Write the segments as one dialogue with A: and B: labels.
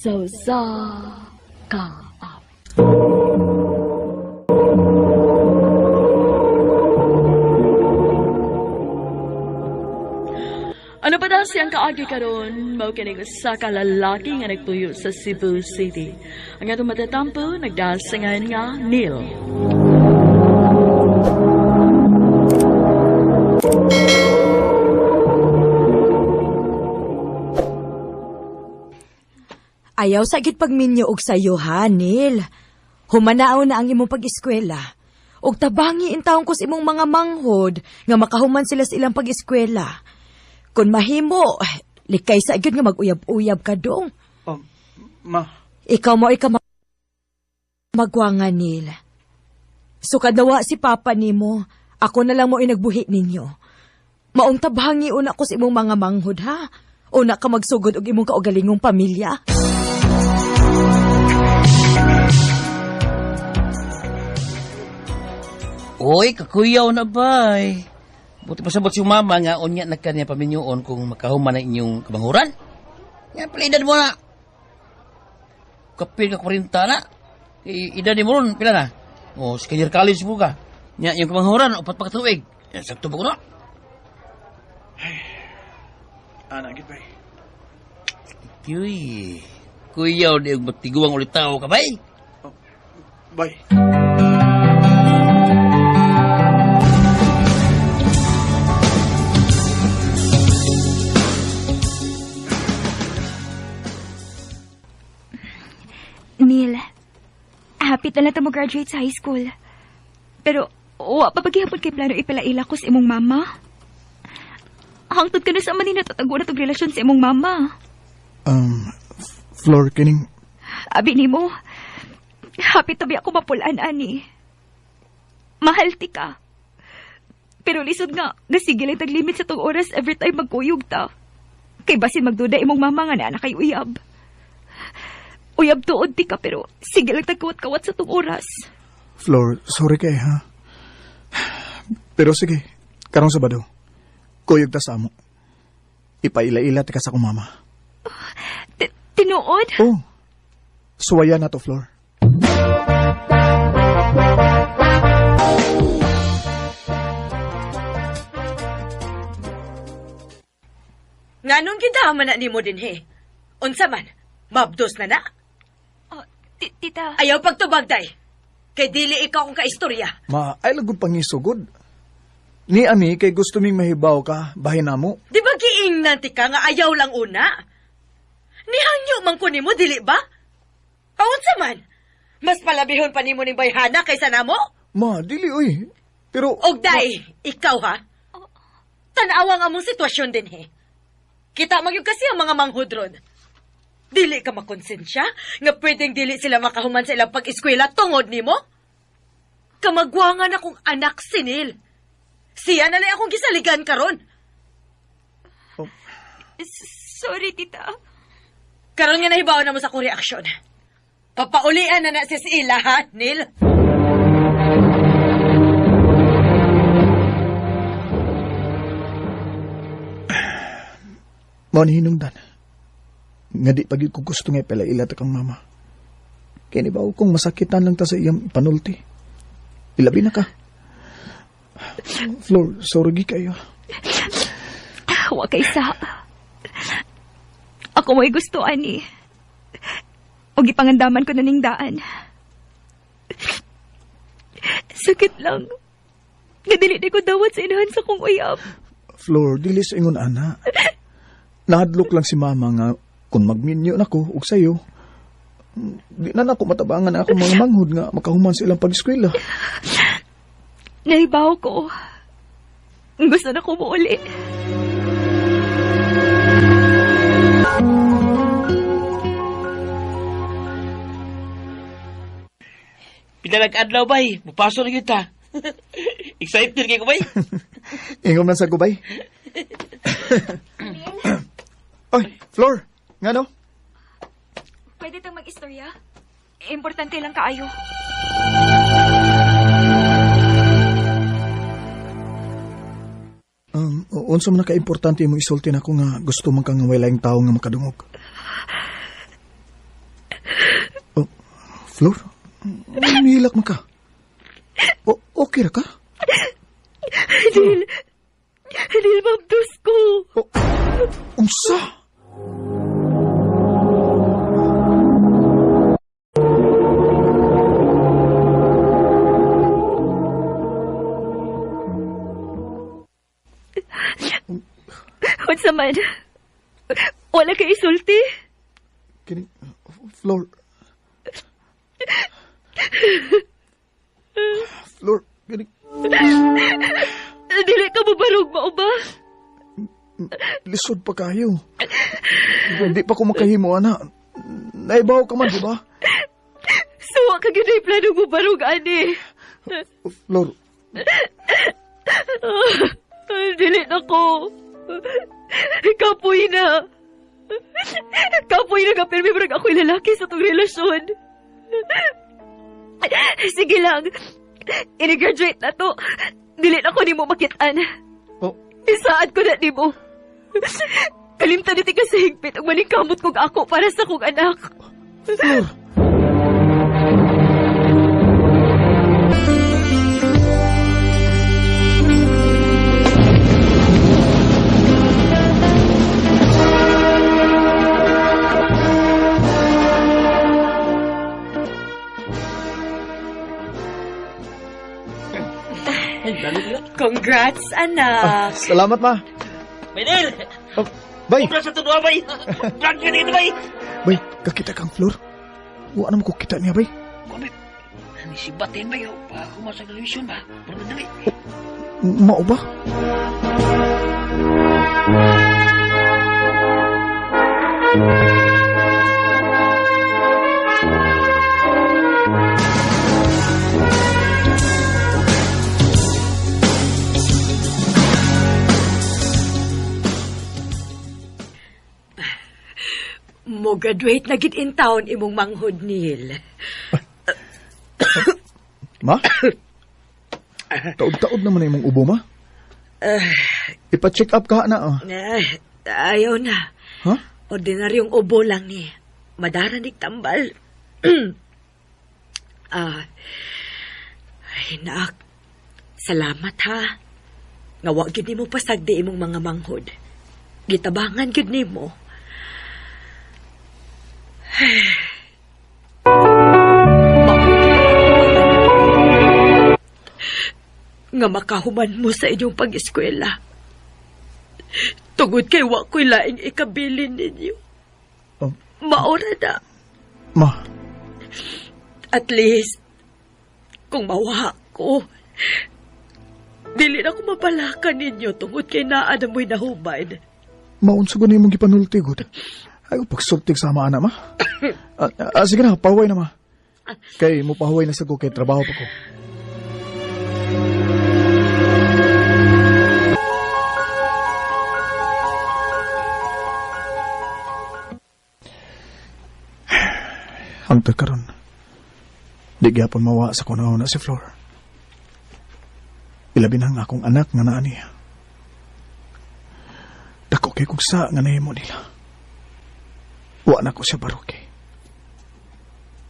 A: Sa usa ka awit. Ano pa daw siyang kaagi karon mao kini usa ka lalaki nga nagpuyo sa Cebu City. Ang atong matatampo nagdasingan nga Neil.
B: Ayaw sa gid pagminyo og sayo ha, Neil. Humanao na ang imong pag-eskwela. Og tabangi intawon ko sa imong mga manghod nga makahuman sila sa ilang pag-eskwela. Kung mahimo, likay sa gyud nga mag-uyab-uyab ka dong.
C: Ma,
B: Ikaw mo ikaw magwanga, Neil. Sukad nawa si Papa nimo, ako na lang mo inagbuhi ninyo. Maong tabangi una ko sa imong mga manghod, ha? Una ka magsugod og imong kaugalingong pamilya.
D: Uy, kakuyaw na bay. Buti pa sabot si mama nga unya na kanya paminyoon kung makahuman na inyong kabanghuran. Nga pala edad mo na. Kapil ka 40 na. Edad ni mo ron, pila na? O, second year college mo ka. Nya, yung kabanghuran, 4 pa katuig. Ya, sakto ba ko na?
C: Ana, gid bay.
D: Uy, kuyaw di og matiguang ulit tao ka bay.
C: Oh, bay.
E: Neil, happy na lang mo graduate sa high school. Pero, wa pa paghihapon kay plano ipalaila ko sa imong mama. Hangtod ka na sa manin natatago na tong relasyon sa imong mama.
C: Flor, kining...
E: Abi nimo, happy tabi ako mapulaan, ani. Mahal ti ka. Pero lisod nga, nasigil ay taglimit sa tong oras every time magkuyog ta. Kay basin magduda imong mama nga naa na kay uyab. Uyab tuod ti ka pero sige lang tagkawat-kawat sa tong oras.
C: Flor, sorry kay ha. Pero sige, karong Sabado, kuyog ta sa amo. Ipaila-ila ti ka sa akong mama.
E: Tinuod?
C: Oh, suwaya na to, Flor.
B: Nganong gidaman na nimo din he? Unsa man, mabdos na na?
E: Oh, tita.
B: Ayaw pagtubag, day. Kay dili ikaw akong kaistorya.
C: Ma, ay lagod pangisugod. Ni ami, kay gusto ming mahibaw ka, bahin na mo.
B: Di ba giingnan ti ka nga ayaw lang una? Nihangyo man ko nimo, dili ba? Aunsa man? Mas palabihon pa nimo ning bayhana kaysa namo?
C: Ma, dili oy. Pero...
B: Og day, ikaw ha? Tanawa nga mong sitwasyon din he. Kita magyud kasi ang mga manghudron. Dili ka makonsensya nga pwedeng dili sila makahuman sa ilang pag-eskwela tungod nimo? Kamagwangan akong anak si Neil. Siya na lang akong gisaligan karon.
C: Oh.
E: Sorry, tita.
B: Karon nga nahibaw na mo sa akong reaksyon. Papaulian na na siya sa ila, ha, Neil?
C: Mao ni hinungdan. Nga di pagid ko gusto nga ipalaila ta kang mama. Kaya ni ba kung masakitan lang ta sa iyang panulti. Ilabi na ka. Flor, sorry gi kayo.
E: Wa kay sa. Ako mo'y gusto, ani. O gipangandaman ko na ning daan. Sakit lang. Nga dili di ko dawat sa inahan sa kong uyab.
C: Flor, dili sa ingon ana. Nahadlok lang si mama nga kung magminyo na ko og sayo, di na nako matabangan ang akong mga manghod nga makahuman sa ilang pag-eskwela.
E: Nahibaw ko. Gusto na ko muuli.
D: Pinalag-adlaw, bay. Mupaso na kita. Excited kay ko, bay.
C: Ingom na sa gubay. Oy, Flor, nga no?
E: Pwede tang mag-istorya? Importante lang kaayo.
C: Unsa man ka-importante imong isulti nako nga gusto man kang walay tao nga makadungog. Flor, nihilak man ka. Okay ra ka?
E: Neil, Neil, mabdos ko.
C: O, unsa?
E: Unsa man? Wala kay isulti?
C: Kini, Flor. Flor, kini,
E: Dili ka mo barog mao ba?
C: Lisod pa kayo. Hindi pa ko makahimo, ana. Naibaw ka man, di ba?
E: Suwa ka gyud plano mo barog ani.
C: Flor,
E: Dili na ko. Kapoy na. Kapoy na ka, pero may barag ako'y lalaki sa tong relasyon. Sige lang. Ini-graduate na to. Dili na ko nimo makitaan.
C: Oh.
E: Isaad ko na nimo. Kalimtan ni ka sa higpit ang maningkamot kong ako para sa kong anak.
C: Flor.
B: Congrats, anak.
C: Salamat, ma.
D: Bay, Neil!
C: Oh, bay,
D: Ubra sa tudwa, bay! Brand ka dito, bay!
C: Bay, kakita kang Flor. Wa na mo ko kita niya, bay.
D: Kuan, bay. Ano si Batin, bay? Pa, kumasa graduation ba? Pero madali.
C: Mao ba?
B: Mo graduate na gid in town imong manghod, Neil.
C: Ma? Taod-taod naman na imong ubo, ma. Ipa-check up ka na, ah.
B: Eh, ayaw na.
C: Ha?
B: Ordinaryong ubo lang ni. Madaranig tambal. Ah. Ay, nak. Salamat ha. Nga wa gyud nimo pasagdi imong mga manghod. Gitabangan gyud nimo. Nga makahuman mo sa inyong pag-eskwela. Tungod kay wa ko'y laing ikabilin ninyo.
C: Oh.
B: Maora na.
C: Ma,
B: At least, kung mawa ko, dili na ko mapalakan ninyo tungod kay naa na mo'y nahuman.
C: Maunsa ko na imong gipanulti, gud. Ay, pagsultig sa ama, ana, ma. Sige na, pahuway na, ma. Kay mo pahuway na sa ko, kay trabaho pa ko. Hangtod karon, di gyapon mawa sa kunaw na si Flor. Ilabi na ang akong anak nga naa niya. Dako kay kog sa nga nahimo nila. Wa na ko siya barugi.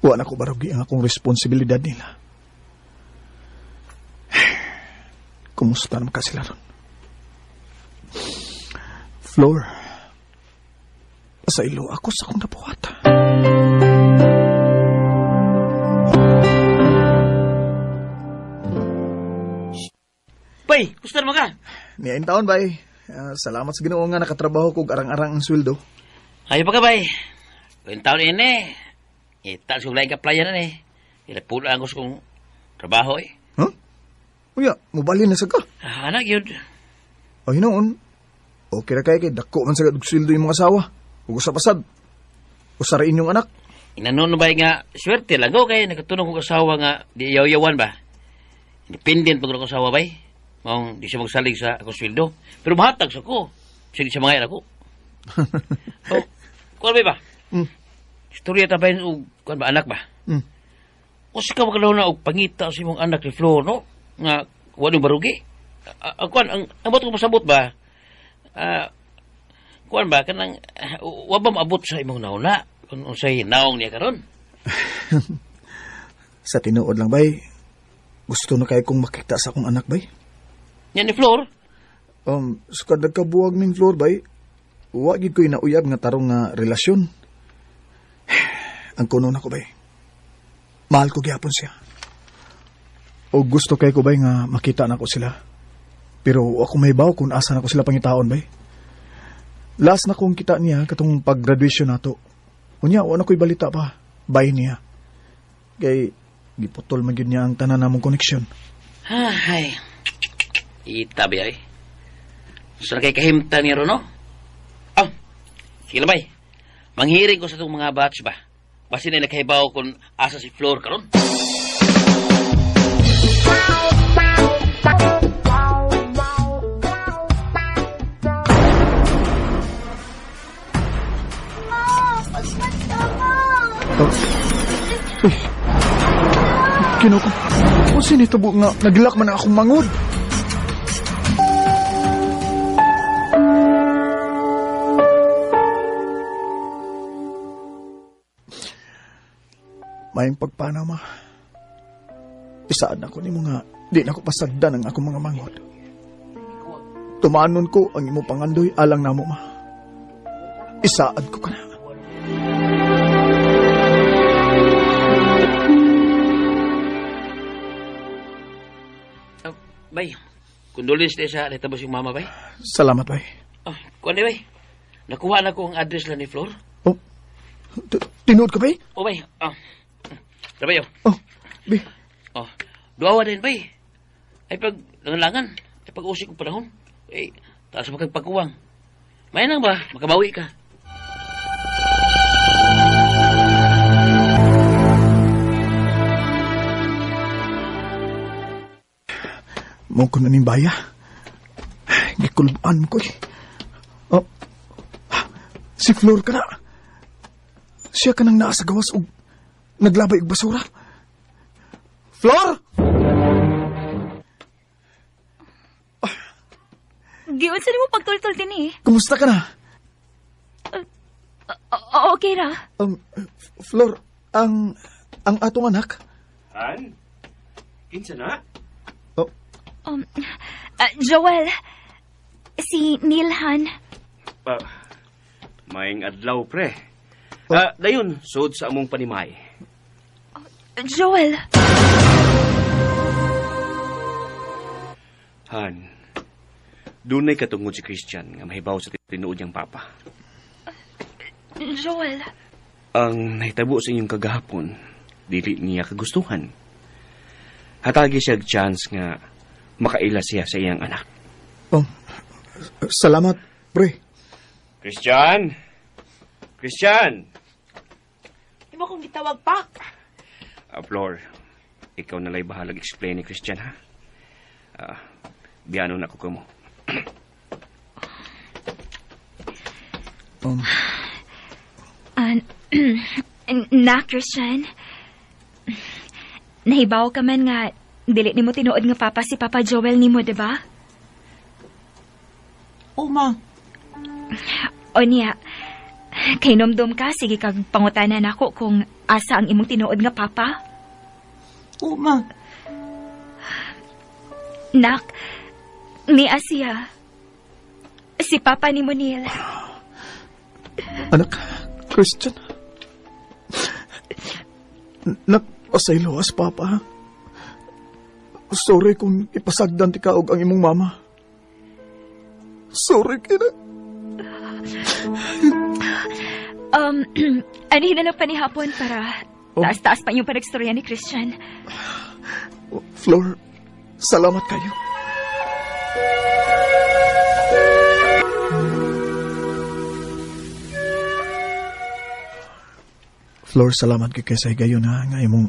C: Wa na ko barugi ang akong responsibilidad nila. Kumusta naman ka sila ron? Flor, pasaylo ako sa akong nabuhat.
D: Bay, gusto naman ka?
C: Niyain taon, bay. Salamat sa Ginoo nga nakatrabaho kog arang-arang ang sweldo.
D: Ayaw pa ka, bay. Kung taon ini, itaas kong laing ka-playa na ni. Ilapula ang gusto kong trabaho eh.
C: Huh? Uya, mubalhin na sa ka.
D: Ah, anak yun.
C: Ay, noon. Okay ra kay dako man sa og sweldo imong asawa. Ug usa pasad. Usa ra inyong anak.
D: Inanon ba nga, swerte lang ko kay nakatulong kong asawa nga di yaw-yawan ba. Independent pag akong asawa bay. Maong di siya magsalig sa akong sweldo. Pero mahatag sa ko. Sige siya mga ako. Oh, kuwan ba ba? Istorya ta ba yun, og kuwan ba anak ba? Usa ka makalaw na og pangita sa imong anak ni Flor, no? Nga, wala barugi. Kuwan, ang bato ko masabot ba? Kuwan ba, kanang, wa ba maabot sa imong nauna? Kung unsay naong niya karon?
C: Sa tinuod lang, bay, gusto na kayo kong makita sa akong anak, bay.
D: Yan ni Flor?
C: Sukad nagkabuwag ning Flor, bay, wa gid ko'y nauyab nga tarong nga relasyon. Ang kuno na ko, bay. Mahal ko gyapon siya. O gusto kay ko, bay, nga makita na ko sila. Pero ako may baw kung asa na ko sila pangitaon, bay. Last na kong kita niya katong pag-graduation nato. Unya, wa na ko'y balita pa. Bay niya. Kay giputol man gyud niya ang tanan namong koneksyon.
D: Ay. Itabi ay. Sa kay kahimta niya ron, no? Ah, sige lang, bay. Manghiring ko sa itong mga batch ba? Basin na nakahibaw kung asa si Flor karon.
C: Oh. Uy. Kinuko. O sinitabo nga, nagilak man ang akong mangod. Mayang pagpanaw, ma. Isaan ako ni mga, di na ko pasagdan ang akong mga mangod. Tumanon ko ang imo pangandoy alang namo, ma. Isaad ko ka na.
D: Bay, condolence na sa natabo siyang mama, bay.
C: Salamat, bay.
D: Oh, kuwan di, bay. Nakuha na ko ang address lang ni Flor.
C: Oh, tinuod ka, bay?
D: Oh, bay. Oh. Sabay, oh.
C: Oh, bay.
D: Oh, duawa din, bay. Ay pag langan-langan, ay pag usik ko panahon. Eh, taas makagpagkuwang. May nang ba? Makabawi ka.
C: Mo ko na ning baya. Gikulbaan ko eh. Oh, si Flor ka na. Siya ka nang naa sa gawas og naglabay og basura. Flor!
E: Giunsa nimo pagtultol din eh.
C: Kumusta ka na?
E: Okay ra.
C: Flor, ang atong anak.
F: Han? Kinsa na?
C: Oh.
E: Joel, si Neil Han.
F: Maayong adlaw, pre. Dayon, sud sa among panimay.
E: Joel.
F: Han, dunay katungod si Christian nga mahibaw sa tinuod niyang papa.
E: Joel.
F: Ang nahitabo sa inyong kagahapon, dili niya kagustuhan. Hatagi siya chance nga makaila siya sa iyang anak.
C: Oh, salamat, pre.
F: Christian! Christian!
B: Imo kong gitawag pa.
F: Flor, ikaw na lay bahalag explain ni Christian, ha? Biyano na ko kamo.
E: Na, Christian. Nahibaw ka man nga, dili nimo tinuod nga papa si Papa Joel nimo, diba?
G: O, ma.
E: O niya, kay nomdom ka, sige kag pangutanan ako kung asa ang imong tinuod nga papa.
G: O, ma.
E: Nak, ni Asia. Si Papa ni Monil.
C: Anak, Christian. Nagpasaylo as Papa. Sorry kung ipasagdan ti kaog ang imong mama. Sorry, kina.
E: Anihin na lang pa ni hapon para taas-taas pa yung panagstorya ni Christian.
C: Flor, salamat kayo. Flor, salamat kay sa higayon ha, nga imong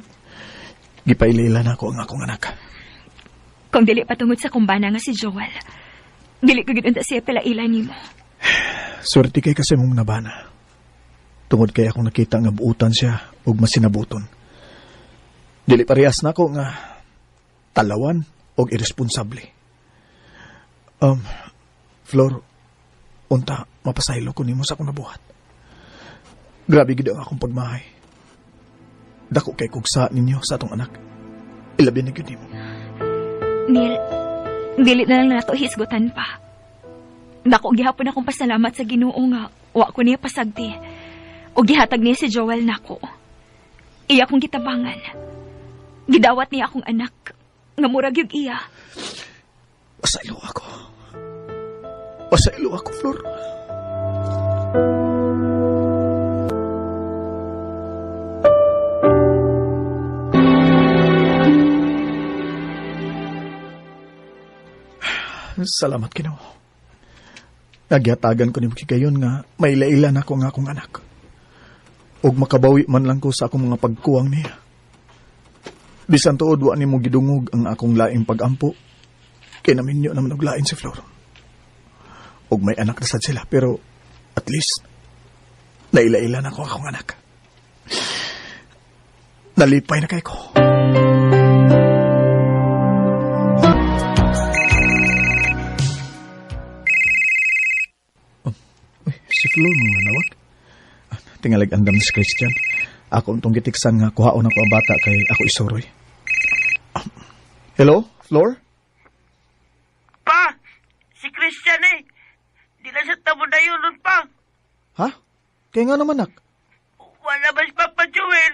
C: gipailila na ako ang akong anak.
E: Kung dili patungod sa kumbana nga si Joel, dili ko gid unta siya palaila nimo.
C: Swerte kay kasi mong nabana. Tungod kay akong nakita nga buutan siya ug masinabuton. Dili parehas nako nga talawan og irresponsable. Flor, unta mapasaylo ko nimo sa akong nabuhat. Grabe gid ang akong pagmahay. Dako kay kugsa ninyo sa atong anak. Ilabi na gyud nimo.
E: Neil, dili na lang nato hisgutan pa. Dako gihapon akong pasalamat sa Ginoo nga wa ko niya pasagdi. O gihatag niya si Joel nako. Iya kong gitabangan. Gidawat niya akong anak nga murag yung iya.
C: Pasaylo ako. Pasaylo ako, Flor. Salamat, Ginoo. Nagyatagan ko ni gayon nga may lailan ako nga akong anak. Ug makabawi man lang ko sa akong mga pagkuwang niya. Bisan tuod wa nimo gidungog ang akong laing pagampo. Kay naminyo naman og lain si Flor. Ug may anak na sad sila, pero at least nailailan ako akong anak. Nalipay na kay ko. Oh, uy, si Flor mga nawag. Tingalig andam si Christian. Ako untong gitiksan nga kuhaon ako ang bata kay ako isuroy. Hello, Flor?
G: Pa, si Christian eh. Di na siya tamo na yun nun pa.
C: Ha? Kaya nga naman, nak.
G: Wala ba si Papa Joel?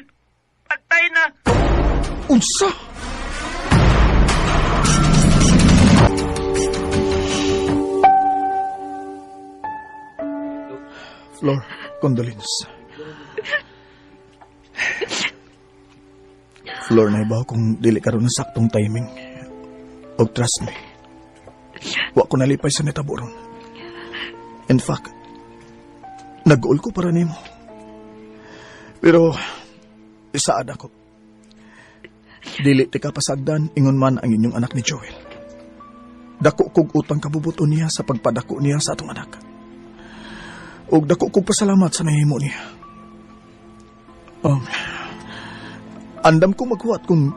G: Patay na.
C: Unsa? Flor, condolence. Flor, naibaw kung dili karon ng saktong timing. Og trust me, wa ko nalipay sa nitabo ron. In fact, nag-uol ko para nimo. Pero, isaad ako. Dili ti ka pasagdan, ingon man ang inyong anak ni Joel. Dako kog utang kabubuto niya sa pagpadako niya sa atong anak. Og dako kog pasalamat sa nahimo niya. Andam ko maghuwat kung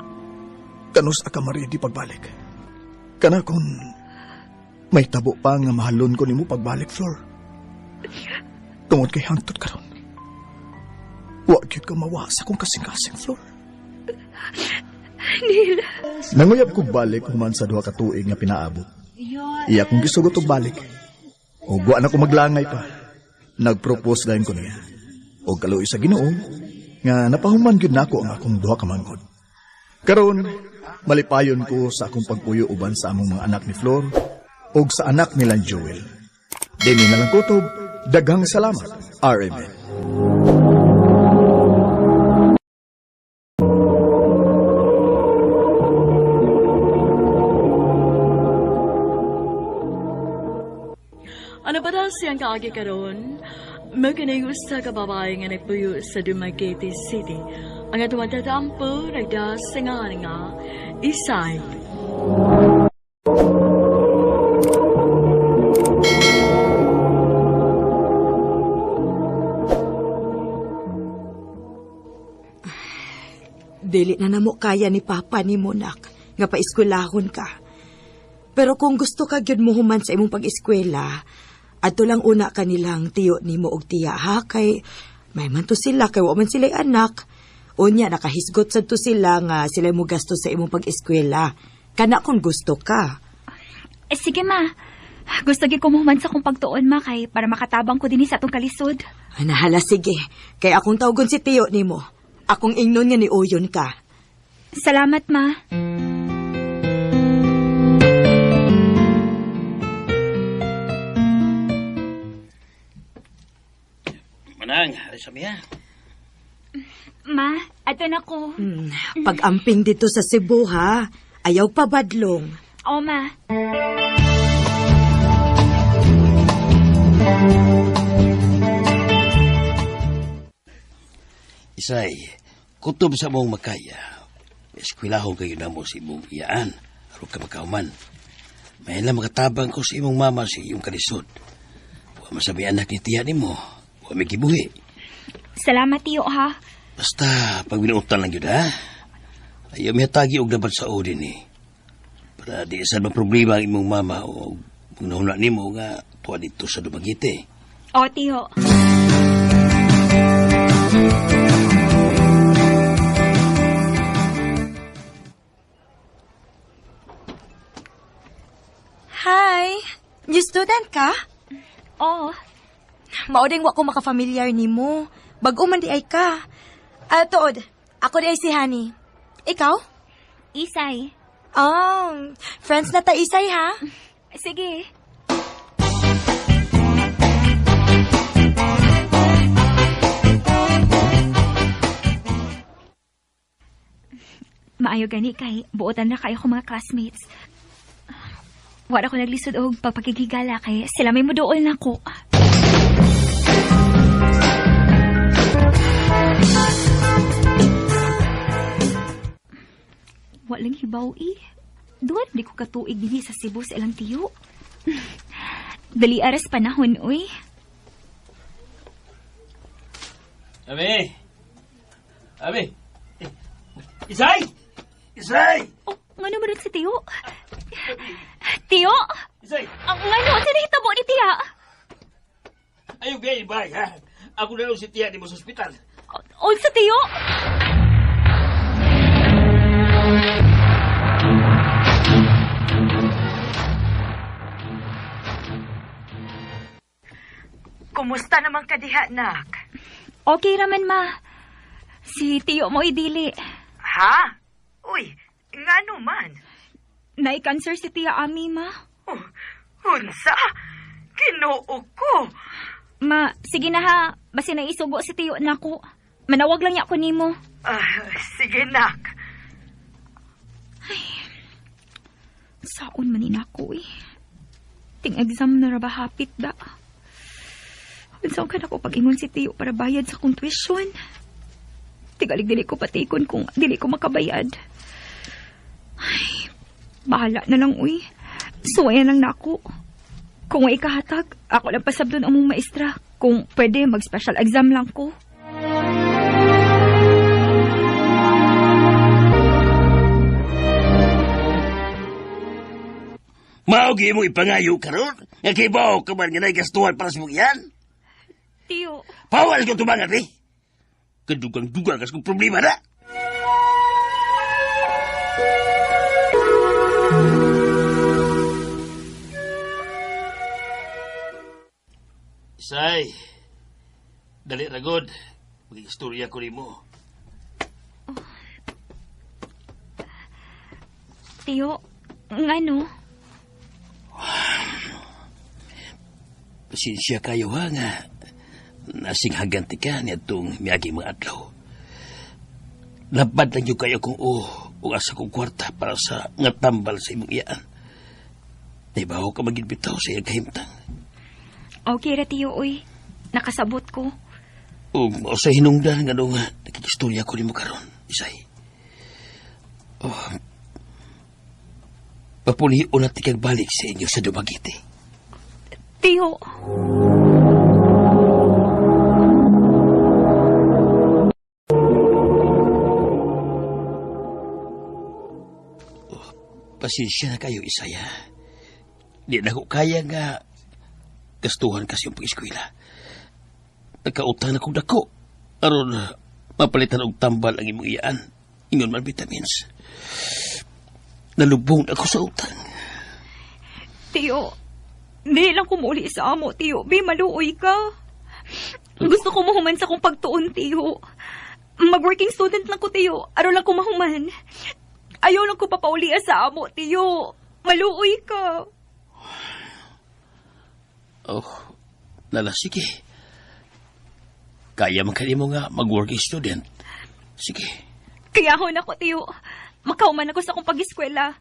C: kanus ka maridi pagbalik. Kana kung may tabo pa nga mahalon ko nimo pagbalik, Flor. Tungod kay hangtod karon. Wa gyud ka mawa sa akong kasing-kasing, Flor.
E: Neil.
C: Nanguyab kog balik human sa duha ka tuig nga pinaabot. Iya kong gisugot og balik. Og wa na ko maglangay pa. Nagpropose dayon ko niya. Og kaluoy sa Ginoo nga napahuman gyud nako ang akong duha ka manghod. Karon malipayon ko sa akong pagpuyo uban sa among mga anak ni Flor og sa anak nila Joel. Dini na lang kutob, daghang salamat, RMN.
A: Ano ba daw siyang kaagi karon? Makinig usa ka babae nga nagpuyo sa Dumaguete City. Ang atong matatampo nagdasingan nga Isay.
B: Dili na namo kaya ni Papa ni Monak nga paeskwelahon ka. Pero kung gusto ka gyud mo human sa imong pag-eskwela, adto lang una kanilang tiyo nimo og tiya ha, kay may man to sila kay wa man sila'y anak. Unya nakahisgot sad to sila nga sila mo gasto sa imong pag-eskwela. Kana kung gusto ka.
E: Eh, sige ma. Gusto gyud ko mohuman sa akong pagtuon ma kay para makatabang ko dinhi sa atong kalisod.
B: Anahala sige. Kay akong tawgon si tiyo nimo. Akong ingnon nga ni Uyon ka.
E: Salamat ma.
D: Manang, alis sa miya.
E: Ma, ato na ko.
B: Pag-amping dito sa Cebu ha, ayaw pa badlong.
E: O ma.
D: Isay, kutob sa mong makaya. Eskwelahon kayo na mo sa imong iyaan. Aron ka makauman. May lang makatabang ko sa imong mama sa iyong kalisod. Wa masabi anak ni tiya nimo. Wa may gibuhi.
E: Salamat tiyo ha.
D: Basta pag binuutan lang yun ha. Ayaw mihatagi og dapat sa odin eh. Para di sad maproblema ang imong mama o magnahuna nimo nga tuwa dito sa Dumaguete.
E: O tiyo.
H: New student ka?
E: Oo.
H: Mao ding wa ko makafamiliar nimo. Bag-o man di ay ka. Ah, tuod. Ako di ay si Honey. Ikaw?
E: Isay.
H: Oh, friends na ta Isay ha?
E: Sige. Maayo gani kay buotan na kayo ko mga classmates. Wala ko naglisod og pagpakigigala kay sila may muduol na ko. Walang hibaw eh. Duwan di ko katuig dinhi sa Cebu sa ilang tiyo. Dali aras panahon, uy.
D: Abi! Abi! Isay! Isay!
E: Oh, ngano man rin si Tiyo? Tiyo?
D: Isay!
E: Ang ngano sa nahitabo ni Tiya?
D: Ayaw gay, bay, ha? Ako na lang si Tiya ni mo sa ospital.
E: O, sa Tiyo?
B: Kumusta naman ka diha, nak?
E: Okay raman, ma. Si Tiyo mo idili.
B: Ha? Uy, ngano man?
E: Nai-cancer si Tia Ami, ma.
B: Oh, unsa? Ginoo ko.
E: Ma, sige na ha. Basta naisugo si Tiyo nako. Manawag lang niya ako nimo.
B: Ah, sige, nak.
E: Saon man ni nako eh. Ting exam na ra ba hapit da. Unsaon ka nako pag-ingon si Tiyo para bayad sa kong tuition. Tigalig dili ko patikon kung dili ko makabayad. Ay, bahala na lang uy. Suwayan lang nako. Kung may ikahatag, ako lang pasabdon ang mong maestra. Kung pwede, mag-special exam lang ko.
D: Mao gyud mo ipangayo karon nga kibaw ka man nga naigastuhan para sa mong iyan.
E: Tiyo,
D: Pawal ko tumangan eh. Kadugang-dugang kas kong problema na. Isay, dali ragod. Mag-istorya ko nimo.
E: Tiyo, ngano?
D: Pasensya kayo ha nga. Nasinghagan ti ka niadtong miagi mga adlaw. Labad lang yun kayo kung o asa kong kwarta para sa nga tambal sa imong iyaan. Naibaho ka maging bitaw sa iyang kahimtang.
E: Okay ra, Tiyo, uy. Nakasabot ko.
D: O mao sa hinungdan nga nung nakikistorya ko nimo karon, Isay. Oh, papulion na tikag balik sa inyo sa Dumaguete.
E: Tiyo.
D: Oh, pasensya na kayo, Isaya. Di na ko kaya nga gastuhan kasi yung pag-eskwela. Nagkautang na kong dako. Aron, mapalitan og tambal ang imong iyaan. Ingon man vitamins. Nalubong ako sa utang.
E: Tiyo, di lang kumuli sa amo, Tiyo. Be, maluoy ka. Gusto ko mahuman sa kong pagtuon, Tiyo. Mag-working student lang ko, Tiyo. Aron lang ko mahuman. Ayaw lang ko papaulia sa amo, Tiyo. Maluoy ka.
D: Oh, lala, sige. Kaya man kanimo nga mag-working student. Sige.
E: Kaya ho na ko, Tiyo. Makauman ako sa akong pag-eskwela.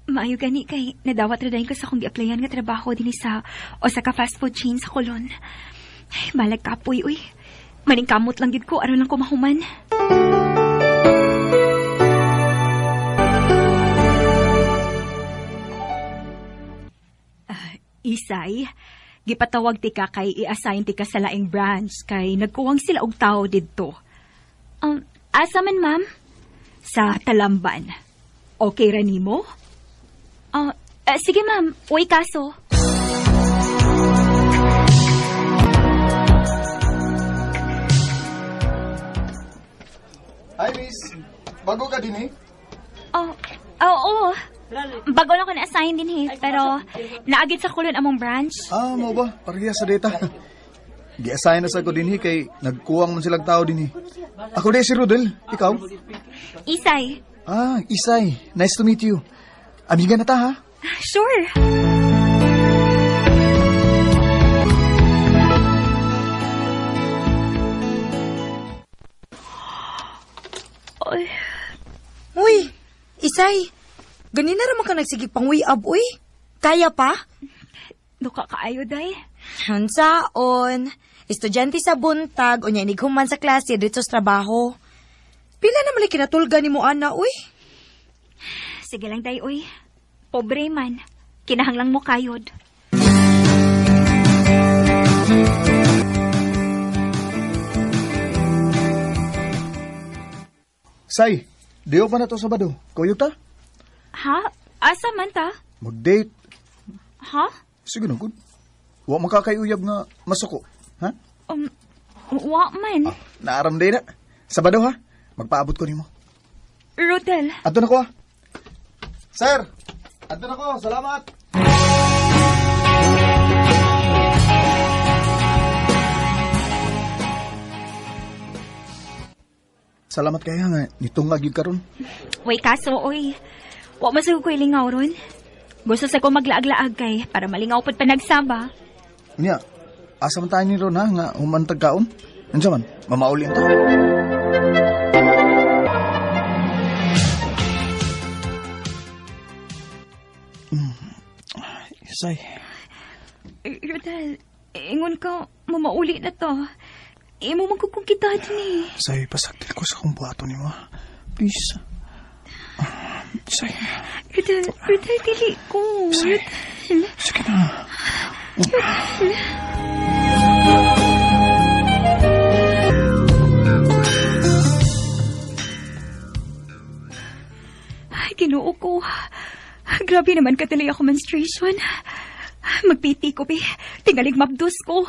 E: Maayo gani kay nadawat ra dayon ko sa akong gi-applyan nga trabaho dinhi sa Osaka fast food chain sa Colon. Ay, balag kapoy uy. Maningkamot lang gid ko aron lang ko mahuman. Isay, gipatawag ti ka kay i-assign ti ka sa laing branch kay nagkuwang sila og tawo didto. Asa man ma'am? Sa Talamban. Okay ra nimo? Sige ma'am, uy kaso.
C: Bago ka din eh?
E: Oh, oo. Bago lang ko na-assign din eh, pero naagid sa kulon among branch.
C: Ah, mo ba? Pareha sa data. Gi-assign na sa ko dinhi kay nagkuwang man silang tao dinhi. Ako di si Rodel, ikaw?
E: Isay.
C: Ah, Isay. Nice to meet you. Amiga na ta ha?
E: Sure. Oy,
H: Uy, Isay. Ganina ra man ka nagsigig pang ab uy. Kaya pa?
E: Duka kaayo, day.
H: Unsaon? Estudyante sa buntag, unya inighuman sa klase dito sa trabaho. Pila naman kinatulga ni mo ana, uy?
E: Sige lang, day, uy. Pobre man. Kinahanglang mo kayod.
C: Say, diyo pa na to Sabado. Kuyog ta?
E: Ha? Asa man ta?
C: Mag-date.
E: Ha?
C: Sige na, good. Wa makakayuyab nga masuko. Ha?
E: Wa man.
C: Ah, naaram day na. Sabado ha? Magpaabot ko nimo.
E: Rodel.
C: Adto na ko ha. Sir, adto na ko. Salamat. Salamat kaya nga nitong lagi karon.
E: Way kaso, oy. Wa man ko ilingaw ron. Gusto sa ko maglaag-laag kay para malingaw pud panagsaba.
C: Unya, asa man tayo ni ron ha nga humantag kaon? Unsa man? Mamauli ang ta. Isay.
E: Rodel, ingon ka, mamauli na to. Imo man ko kung kita din eh.
C: Say, pasagdil ko sa kong buhaton nimo. Please. Say,
E: Rodel, Rodel, dili ko.
C: Say.
E: Rodel.
C: Sige na.
E: Rodel. Ay, Ginoo ko. Grabe naman kadali ako menstruation. Magpiti ko, be. Tingalig mabdos ko.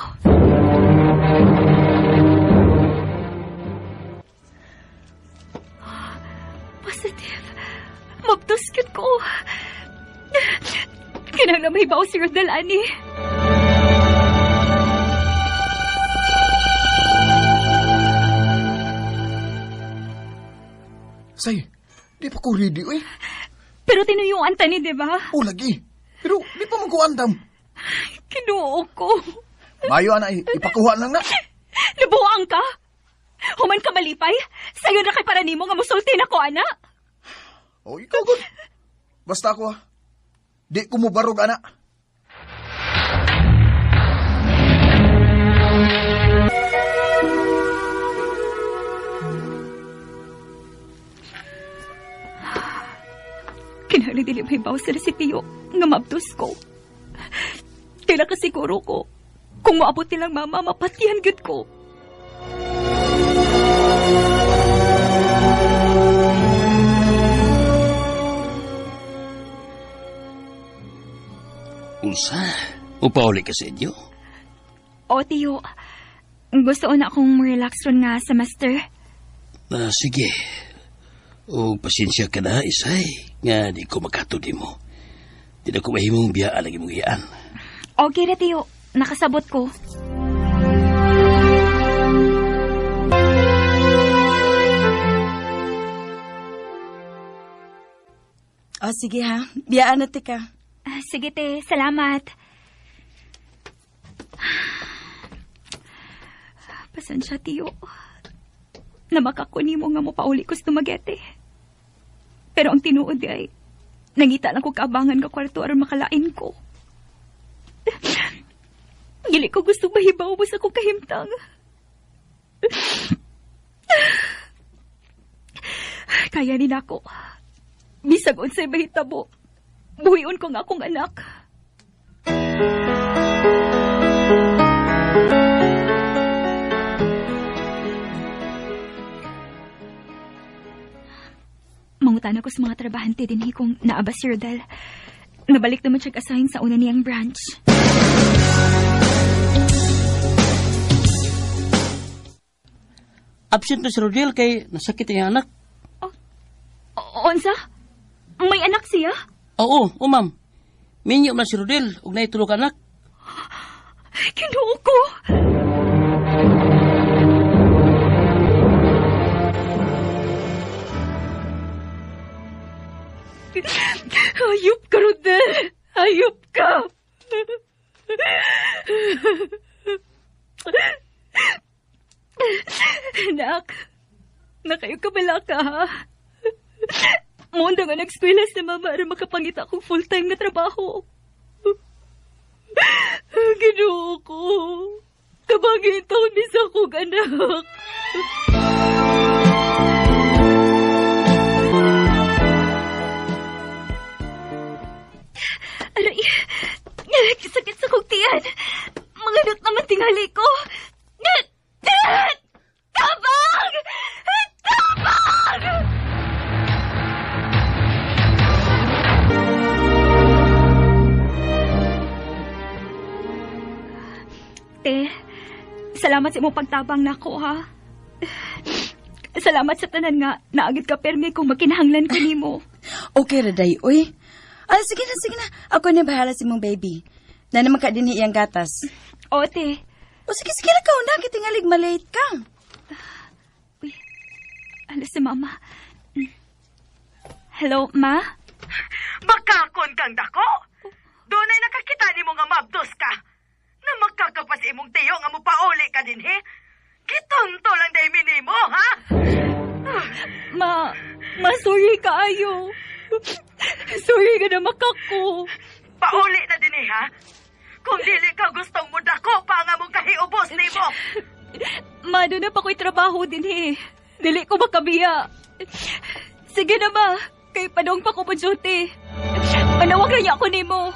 E: Positive. Mabdos yun ko. Kinahanglan mahibaw si Rodel, ani.
C: Say, di pa ko ready, uy.
E: Pero tinuyuan ta ni, di ba?
C: O, lagi. Pero di pa man ko andam.
E: Kinuo ko.
C: Mayo, ana, ipakuha lang na.
E: Nabuang ka? Human ka malipay? Sayo na kay para nimo nga musulti na ko, ana.
C: O, ikaw, good. Basta ako, ha. Di ko mo barog, ana.
E: Kinahanglan dili may baw sila si Tio nga maabdos ko. Kaila ka siguro ko. Kung maabot nilang mama, mapatihan gyud ko.
D: Unsa? Upauli ka sa inyo?
E: O, Tio. Gusto na akong relax ron nga semester.
D: Ah, sige. O, pasensya ka na, Isay. Nga, di ko makatod mo. Di na ko mahimong biyaan ang imong iyaan.
E: Okay na, Tio. Nakasabot ko.
H: O, sige ha. Biyaan na tika.
E: Sige, te. Salamat. Pasensya, Tio. Namakako nimo nga mopauli ko sa Dumaguete. Pero ang tinuod ay, nangita lang ko kaabangan nga kwarto aron makalain ko. Gili ko gusto mahibaw mo sa akong kahimtang. Kaya ni nako. Bisag unsay mahitabo, buhion ko nga akong anak. Mangutana ko sa mga trabahante dinhi kung naa ba si Rodel. Nabalik naman siya assign sa una niyang branch.
D: Absent na si Rodel kay nasakit ang anak.
E: Oh, Unsa? May anak siya?
D: Oo, oh, ma'am. Minyo man si Rodel ug naay tulo ka anak.
E: Ginoo ko. Ayop ka, Rodel. Ayop ka. Anak, nakayo ka bala ka, ha? Munda nga nag-eskwela si mama aron makapangita akong full-time nga trabaho. Ginoo ko. Kabangin taon ni sa akong anak. Aray, sakit sa kong tiyan. Manganot naman tingali ko. Tabang! Tabang! Te, salamat sa imong pagtabang nako, ha. Salamat sa tanan nga naagid ka permi kung makinahanglan ko nimo.
H: Okay ra day, uy. Ah, sige na, sige na. Ako na bahala sa imong baby. Na naman ka din iyang gatas.
E: O, te.
H: O sige, sige na ka una, kitingalig malate ka.
E: Uy, alas si mama. Hello, ma?
B: Makakon kang dako. Doon ay nakakita ni mo nga mabdos ka. Na makakapas imong tiyo nga mupauli ka din, he? Kitonto lang day minimo, ha?
E: Ma, sorry kaayo. Sorry ka na makako.
B: Pauli na din, eh, ha? Kung dili ka gustong mo dako pa nga mong kahiubos nimo.
E: Ma, doon na pa ko'y trabaho din, eh. Dili ko makabiya. Sige na, ma. Kay padong pa ko po duty. Manawag na niya ako nimo.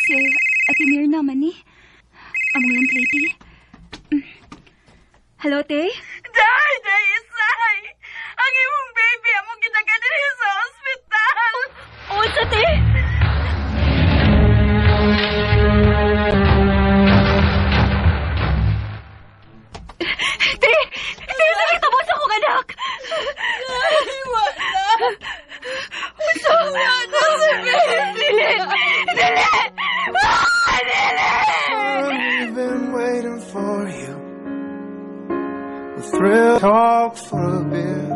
E: Si Ate Mirna man ni. Among landlady. Hello, te?
B: Day, day, isay! Ang imong baby among gitaga dinhi sa ospital!
E: Oh, sa te? Te! Te, nakita mo sa akong anak!
B: Ay, wala!
E: Unsa?
B: Wala si baby!
E: Dili! Dili! Ah, dili!
I: We've been waiting for you. The thrill talk for a bit.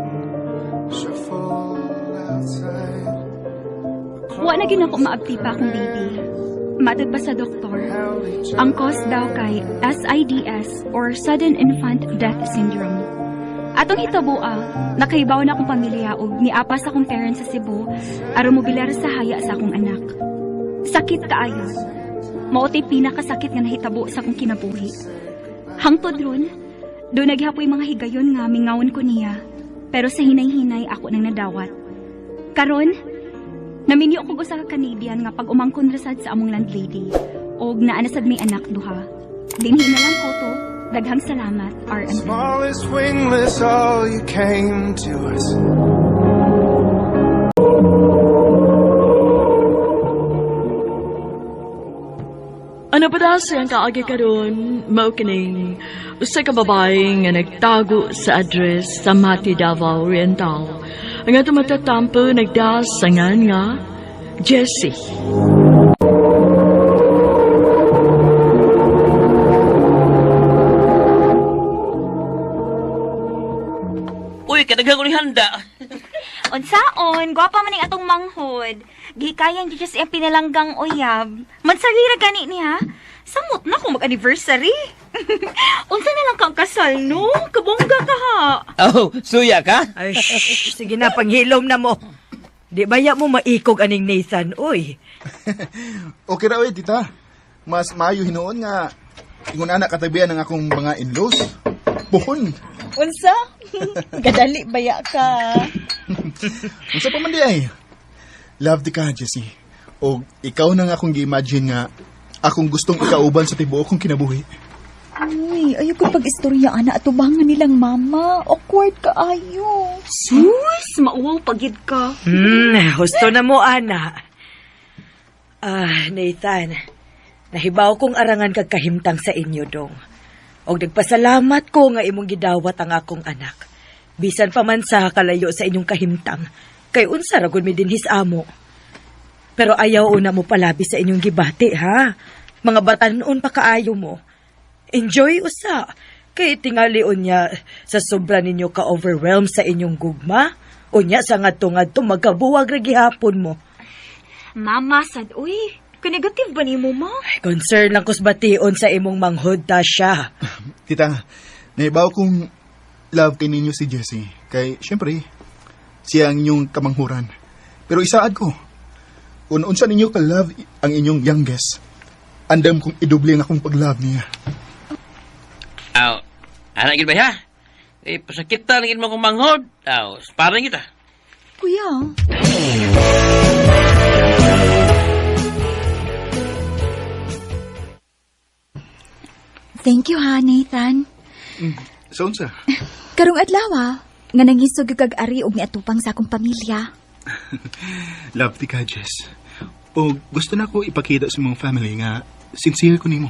I: Shuffle outside.
E: Wa na gid ako maabti pa akong baby. Matod pa sa doktor. Ang cause daw kay SIDS or Sudden Infant Death Syndrome. Atong hitaboa, nakahibaw na akong pamilya og niapa sa akong parents sa Cebu aron mobilar sa haya sa akong anak. Sakit kaayo. Mao tay pinakasakit nga nahitabo sa akong kinabuhi. Hangtod ron, doon naghapoy mga higayon nga mingawon ko niya, pero sa hinay-hinay ako nang nadawat. Karon, naminyo ko usa ka Canadian nga pag umangkon rasad sa among landlady og naa na sad may anak duha. Dinhi na lang ko to. Daghang salamat, RM.
I: Smallest wingless, all you came to us.
A: Ano pa daw siyang kaagi karon, mao kining usa ka babae nga nagtago sa address sa Mati, Davao Oriental. Ang atong matatampo nagdasangan nga Jessie.
D: Uy, kadaghan ko ni handa.
E: Unsaon, gwapa man ning atong manghod. Gihikayan gyud siya sa iyang pinalanggang uyab. Mansarira gani niya. Samot na kung mag-anniversary. Unsa na lang kang kasal, no? Kabongga ka ha.
D: Oh, suya ka?
B: Ay, shh, sige na, panghilom na mo. Di baya mo maikog aning Nathan, uy.
C: Okay ra, oy, tita. Mas maayo hinuon nga ingon ana katabian ang akong mga in-laws. Puhon.
H: Unsa? Gadali baya ka.
C: Unsa pa man di ay? Love di ka, Jessie. O ikaw na nga akong gi-imagine nga akong gustong ikauban sa tibuok kong kinabuhi.
J: Uy, ayaw ko pag-istorya, ana. Atubangan nilang mama. Awkward ka ayo.
E: Sus, mauwaw pagid ka.
B: Husto na mo, ana. Ah, Nathan. Nahibaw kong arangan kag kahimtang sa inyo, dong. Og nagpasalamat ko nga imong gidawat ang akong anak. Bisan pa man sa kalayo sa inyong kahimtang, kay unsa ra gud mi dinhis amo. Pero ayaw una mo palabi sa inyong gibati, ha? Mga batanon pa kaayo mo. Enjoy usa. Kay tingali unya sa sobra ninyo ka-overwhelm sa inyong gugma. Unya sa ngadto-ngadto magkabuwag ra gihapon mo.
E: Mama, sad, uy. Ka-negative ba nimo, ma?
B: Ay, concern lang kus bation sa imong manghod ta siya.
K: Tita, naibaw kong love kay ninyo si Jessie. Kay, syempre, siya ang inyong kamanghuran. Pero isaad ko, kung unsa ninyo ka-love ang inyong youngest, andam kong idoble ang akong pag-love niya.
D: Aw, ana gid ba ha? Eh, pasakita lang gid mo kong manghod. Aw, sparring kita.
J: Kuya. Thank you ha, Nathan.
K: So, unsa?
J: Karong adlaw ha, nga nangisog yung kag ari og niatupang sa akong pamilya.
K: Love ti ka, Jess. O gusto na ko ipakita sa mong family nga sincere ko nimo.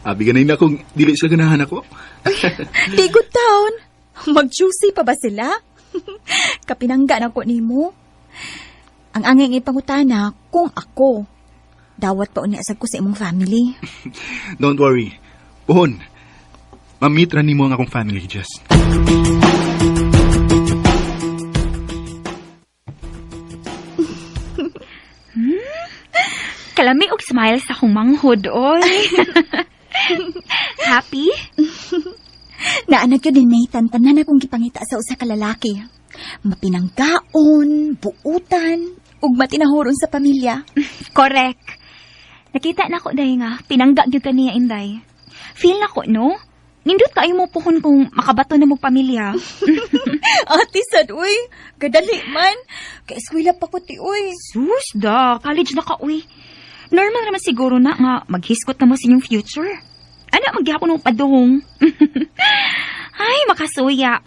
K: Abi ganay na kung dili sila ganahan ako.
J: Di good town. Mag-juicy pa ba sila? Kapinangga na ko nimo. Ang angay ipangutana kung ako. Dawat pa unya sad ko sa imong family.
K: Don't worry. Pohon, ma-meet ra nimo ang akong family, Jess.
E: Kalami og smile sa akong manghod, oy. Happy?
J: Naanag yun ni Nathan, tanan akong gipangita sa usa ka lalaki. Mapinanggaon, buutan, ug matinahuron sa pamilya.
E: Correct. Nakita na ko, day nga, pinangga gyud ka niya, Inday. Feel na ko, no? Nindot kaayo mo puhon kung makabato na mo pamilya.
J: Ate sad, uy. Kadali man. Kay eskwela pa ko, ti, uy.
E: Sus, da. College na ka, uy. Normal naman siguro na nga maghiskot na mo sa inyong future. Ano, maghihapon mo paduhong. Ay, makasuya.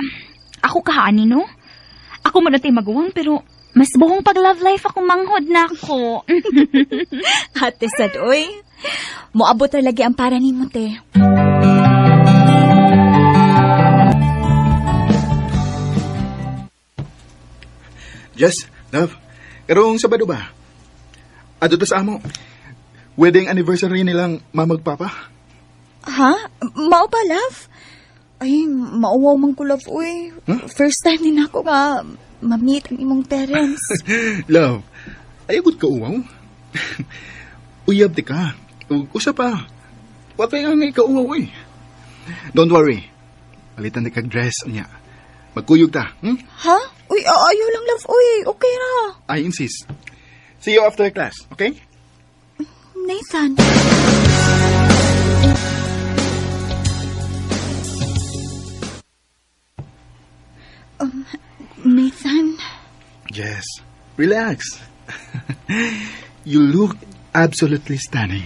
E: Ako kahaani, no? Ako man natay maguwang, pero mas buhong pag love life ako manghod na ako.
J: Ate sad, uy. Moabot ra lagi ang para nimo, te.
K: Jess, love, karong Sabado ba? Adto ta sa amo. Wedding anniversary nilang mama ug papa.
J: Ha? Mao ba, love? Ay, mauwaw man ko, love, uy.
K: Huh?
J: First time din ako nga ma-meet ang imong parents.
K: Love, ayaw gud ka uwaw. Uyab di ka. Ug usa pa. Wa kay ang ikauwaw, uy. Don't worry. Palitan di kag dress niya. Magkuyog ta,
J: Ha? Uy, ayaw lang, love, uy. Okay ra.
K: I insist. See you after class, okay?
J: Nathan. Nathan.
K: Jess, relax. You look absolutely stunning.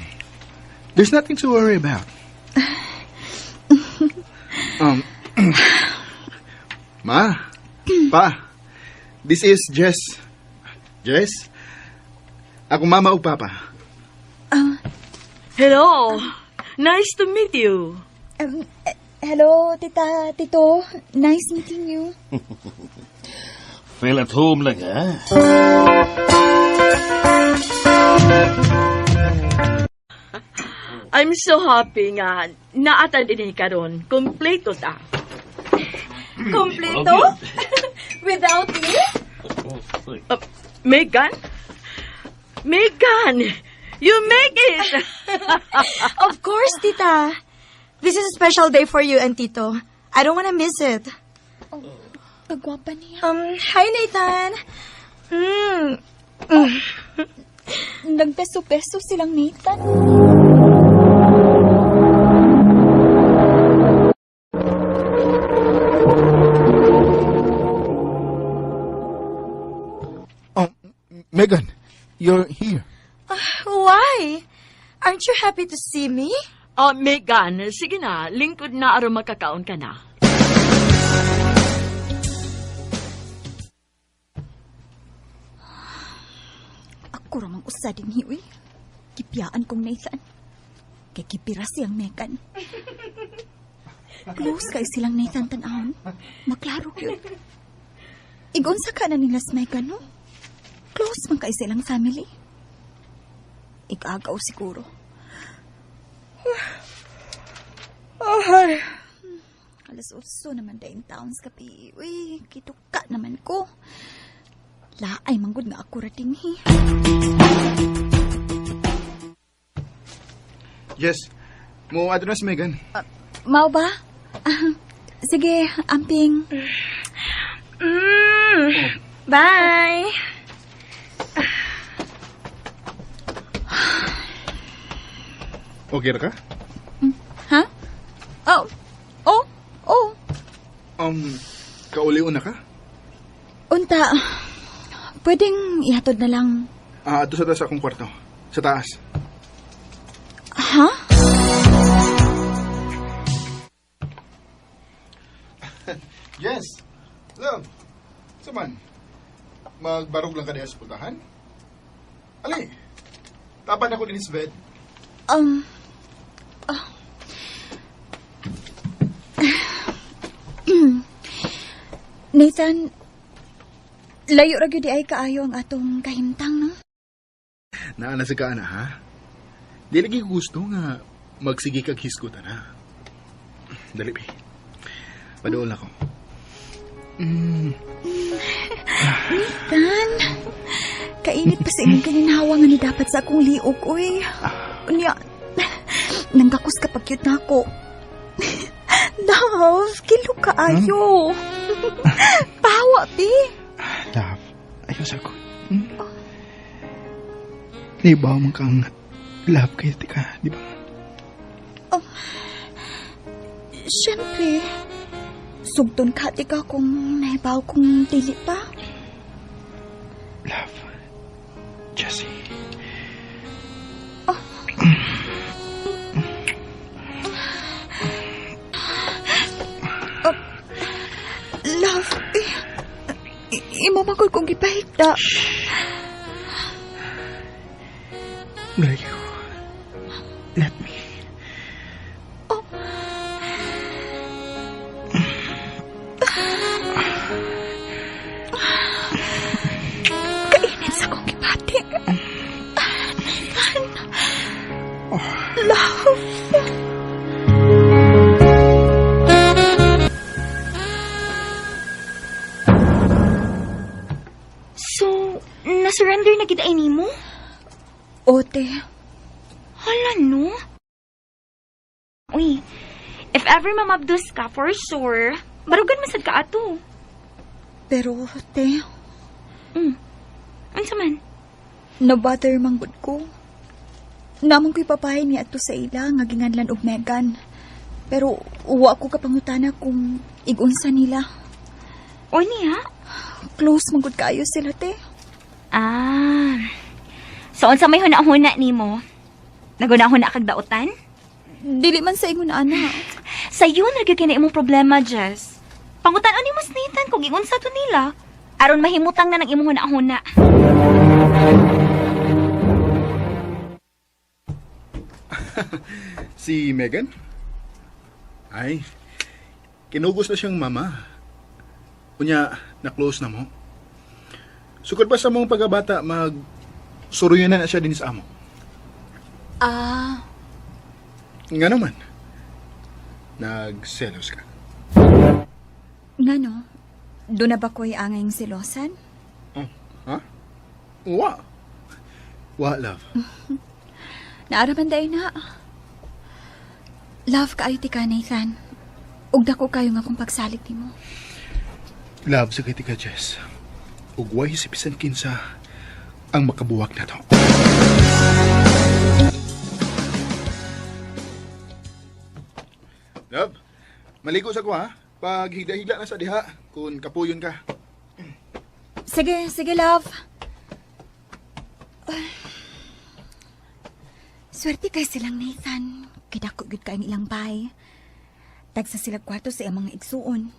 K: There's nothing to worry about. Ma, Pa, this is Jess. Jess, ako mama o papa.
A: Hello. Nice to meet you.
J: Hello, tita, tito. Nice meeting you.
D: Feel at home lang, ha?
A: I'm so happy nga naatan din karon. Kompleto ta.
J: Kompleto? Without me?
A: Megan? Megan! You make it!
H: Of course, tita. This is a special day for you and Tito. I don't wanna miss it.
J: Oh, kagwapa niya.
H: Hi, Nathan.
J: Nagbeso-beso silang Nathan.
K: Oh, Megan, you're here.
H: Why? Aren't you happy to see me?
A: Oh, Megan, sige na. Lingkod na aron makakaon ka na.
J: Ako ramang usa din hi, uy. Gipiyaan kong Nathan. Kay gipira siyang Megan. Close kay silang Nathan tan-awon. Maklaro yun. Igunsa ka na nila si Megan, no? Close man kay silang family. Igagaw siguro. Ay. 8:00 naman da in town sa gabi. Uy, kituka naman ko. Laay, manggod nga ako rating hi.
K: Yes. Mo adto na si Megan.
J: Mao ba? Sige, amping.
E: Bye!
K: Okay ra ka?
J: Ha? Oh. Oh. Oh.
K: Kaulion na ka?
J: Unta. Pwedeng ihatod na lang.
K: Adto sa taas akong kwarto. Sa taas.
J: Ha?
K: Yes. Love. Saman. Magbarog lang ka diha sa putahan? Ali. Tapan ako din sa bed.
J: Oh. Nathan, layo ra gyud ay kaayo ang atong kahimtang, no?
K: Naa na sa ka na, ha? Di lagi ko gusto nga magsige kag hisgutan, ha? Dali, be. Paduol ako.
J: Nathan, kainit pa sa imong kininhawa nga ni dapat sa akong liog, uy. Unya, nanggakus ka pag cute na ako. Love, kilo ka ayo. Pawa, bi.
K: Love, ayaw sa ko. Di ba man kang love kay tika, di ba?
J: Oh, siyempre, sugton ka tika kung nahibaw kong dili pa.
K: Love, Jessie.
J: Oh. Oh. Love, imo man kong gipahigda.
K: Will you let me?
J: Oh. Kainit sa kong gibati. Nathan. Love.
E: So, na-surrender na gid ay nimo?
J: Ote.
E: Hala, no? Uy, if ever mamabdus ka, for sure, barugan masad ka ato.
J: Pero, te...
E: Unsa man?
J: Na-bother manggod ko. Namang ko'y papahin niya ato sa ila nga ginganlan og Megan. Pero uwa ko kapangutana kung igunsa nila.
E: O niya?
J: Close manggod kaayo sila, te.
E: Ah. So, unsa may huna-huna nimo? Naguna-huna kag dautan?
J: Dili man sa ingon ana.
E: Sa yun, ra gyud kini imong problema, Jess. Pangutan-on nimo si Nathan kung iunsa to nila. Aron mahimutang na ng imong huna-huna.
K: Si Megan? Ay, kinugos na siyang mama. Unya, na-close na mo. Sukod pa sa mong pagkabata, mag suruyan na siya din sa amo.
J: Ah.
K: Nga naman, nagselos ka.
J: Nga no, doon na ba ko'y angayng selosan?
K: Oh, ha? Wa. Wa, love.
J: Naaraman dahil na. Love kaayo ti ka, Nathan. Ug dako kayo nga kung pagsalig nimo.
K: Love sa kay tika, Jess. Ug way si bisan kinsa ang makabuwak na to. Love, maligo sa ko ha. Pag higla-higla na sa diha, kung kapuyon ka.
J: Sige, sige, love. Ay. Swerte kay silang Nathan. Kidako gyud kaayong ilang bay. Tagsa sila kwarto sa iyang mga igsuon.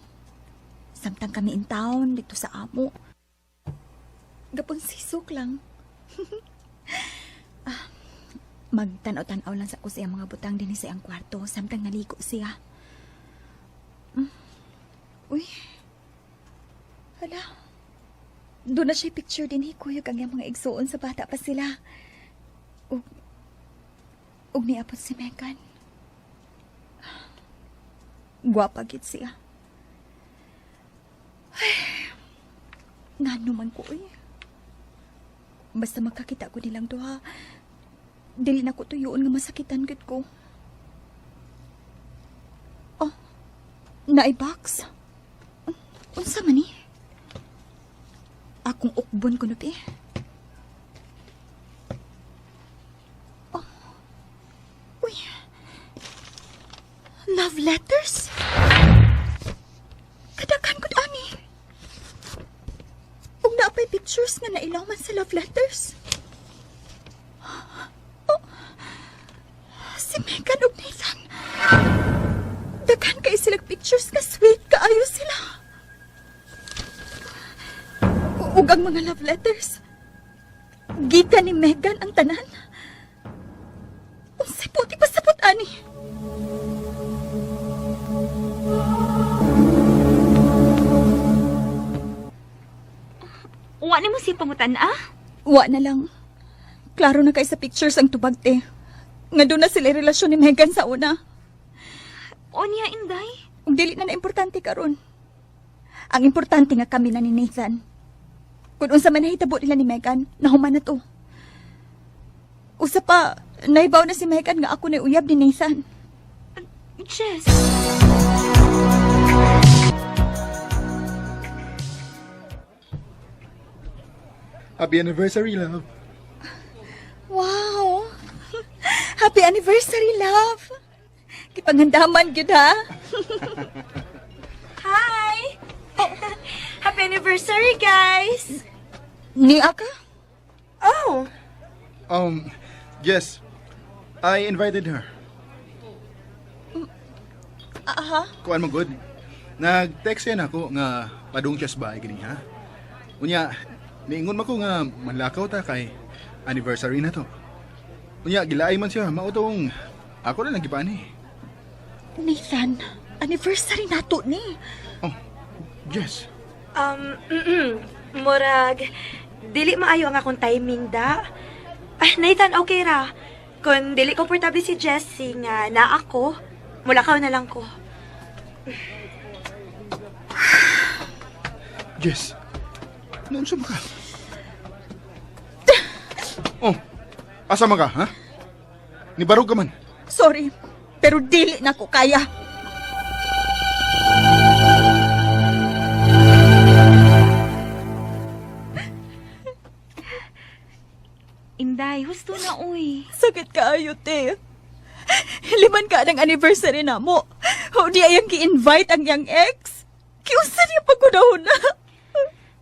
J: Samtang kami in town dito sa amo. Gapon sisok lang. Magtanaw-tanaw lang sa ko sa iyang mga butang dinhi sa iyang kwarto samtang naligo siya. Uy. Hala. Doon na siya picture dinhi kuyog ang iyang mga igsuon sa bata pa sila. Ug niapot si Megan. Gwapa gid siya. Ay, ngano man ko eh. Basta magkakita ko nilang duha, dili na ko tuyoon nga masakitan gid ko. Oh, naay box. Unsa man ni? Akong ukbon ko no, be. Oh. Uy. Love letters? Kadaghan gud ani. Ug naa pay pictures nga nailaw man sa love letters. Oh, si Megan ug Nathan. Daghan kay silang pictures nga sweet kaayo sila. Ug ang mga love letters. Gikan ni Megan ang tanan. Unsay puti pasabot ani?
E: Wa nimo siya pangutan ah?
J: Wa na lang. Klaro na kay sa pictures ang tubag te. Nga doon na sila relasyon ni Megan sa una.
E: O niya, Inday.
J: Ug dili na na importante karon. Ang importante nga kami na ni Nathan. Kung unsa man nahitabo nila ni Megan, nahuman na to. Usa pa, naibaw na si Megan nga ako na uyab ni Nathan.
E: Jess.
K: Happy anniversary, love.
J: Wow! Happy anniversary, love! Kipanghandaman gyud ha.
H: Hi! Happy anniversary, guys!
J: Ni aka?
H: Oh,
K: Yes, I invited her.
J: Aha.
K: Kuan mo good. Nag-text yan ako nga padung siya sa bahay gini ha. Unya, niingon man ko nga manlakaw ta kay anniversary na to. Unya, gilaay man siya, mao tong ako na lang gipani.
J: Nathan, anniversary nato ni.
K: Oh, Jess.
H: Murag, dili maayo ang akong timing da. Ah, Nathan, okay ra. Kung dili komportable si Jessie nga na ako, mulakaw na lang ko.
K: Jess, naunsa man ka? Oh, asa man ka, ha? Nibarog ka man.
J: Sorry, pero dili na ko kaya.
E: Inday, husto na, uy.
J: Sakit kaayo, te. Liman ka ng anniversary na mo. O di ayang gi-invite ang iyang ex. Kiusa niya pagkunahuna.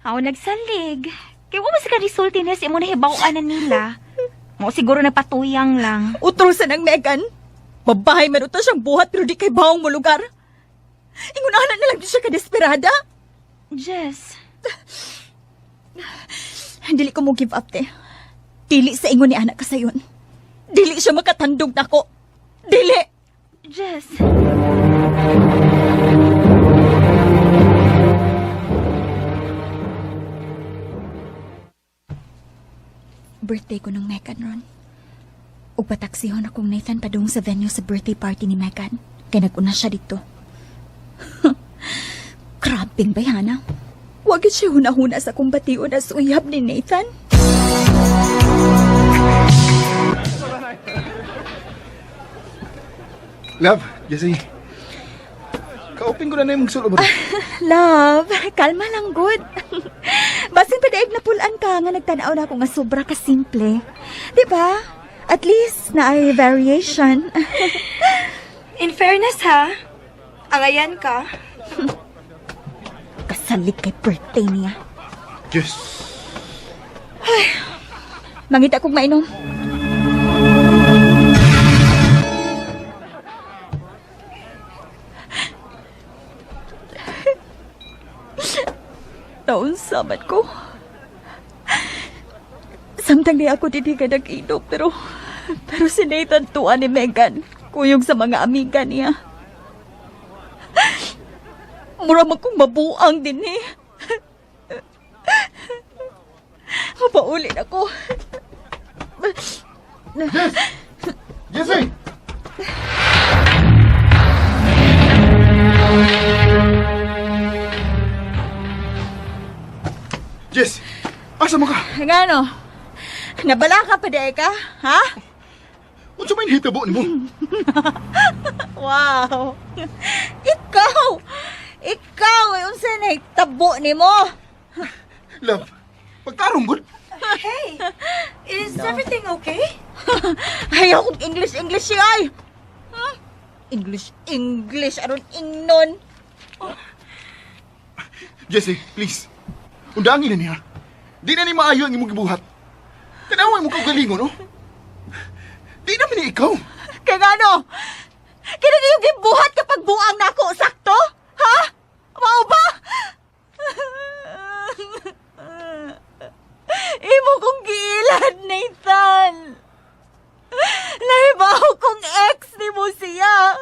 E: Ako nagsalig. Kaya wa man sa ka-resulti niya sa imo nahibaw-an na nila. Mo siguro nagpatuyang lang.
J: Utro sa nang Megan. Babae man uto siyang buhat pero di kay bawang mo lugar. Ingunahan na lang di siya kadesperada.
E: Jess.
J: Dili ko mo give up, te. Dili sa ingon ni anak ka sayon. Dili siya makatandog nako. Dili!
E: Jess.
J: Birthday ko ng Megan ron. Ug pataksihon akong Nathan padung sa venue sa birthday party ni Megan. Kaya nag-una siya dito. Grabing bayhana. Wag yun siya huna-huna sa akong bation as uyab ni Nathan.
K: Love, Jessie. Kaupin ko na na yung magsulod.
J: Love, kalma lang good. Basin pa daig napulaan ka nga nagtanaw na ako nga sobra ka simple. Di ba? At least na ay variation.
H: In fairness ha, angayan ka.
J: Kasalig kay birthday niya.
K: Yes.
J: Ay, mangita kong mainom. Taon samat ko. Samtang di ako didi ka nag-inom, pero Pero si Nathan tuwa ni Megan, kuyog sa mga amiga niya. Mura man kong mabuang din eh. Mapaulin ako.
K: Jess! Jesse! Jess! Asa man ka?
J: Ngano? Nabala ka pa di ka? Ha?
K: Unsa may nahitabo nimo?
J: Wow! Ikaw! Ikaw! Eh, unsa nahitabo nimo?
K: Love, pagtarong gud.
H: Hey, is everything okay?
J: Ayaw kong English, English siya ay! Hmm? English, English, aron ingnon.
K: Jesse, please. Undangin na niya. Di na ni maayo ang imong gibuhat. Tanawa imong kaugalingon, no? Di naman ni ikaw.
J: Kaya ngano? Kini yung gibuhat kapag buang nako sakto? Ha? Mao ba? Imo kong giilad, Nathan. Nahibaw kong ex ni mo siya.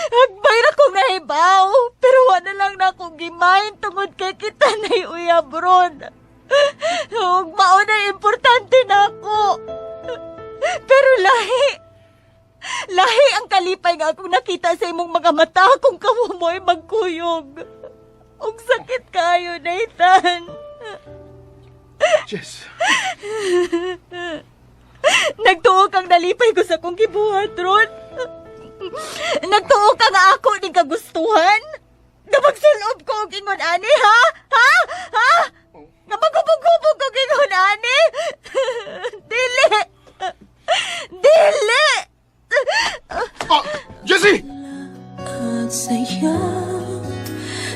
J: Agbay ra kong nahibaw, pero wala lang na akong gimind tungod kay kita na uyab ron. Ug mao na importante na ako. Pero lahi. Lahi ang kalipay nga akong nakita sa imong mga mata kung kamo mo'y magkuyog. Ug sakit kayo, Nathan.
K: Jess.
J: Nagtuo kang nalipay ko sa akong gibuhat, Ron. Nagtuo ka nga ako ning kagustuhan. Nga magsulob ko og ingon ani, ha? Ha? Ha? Nga maghubog-hubog og ingon ani? Dili! Dili!
K: Oh, Jessie!
L: At saya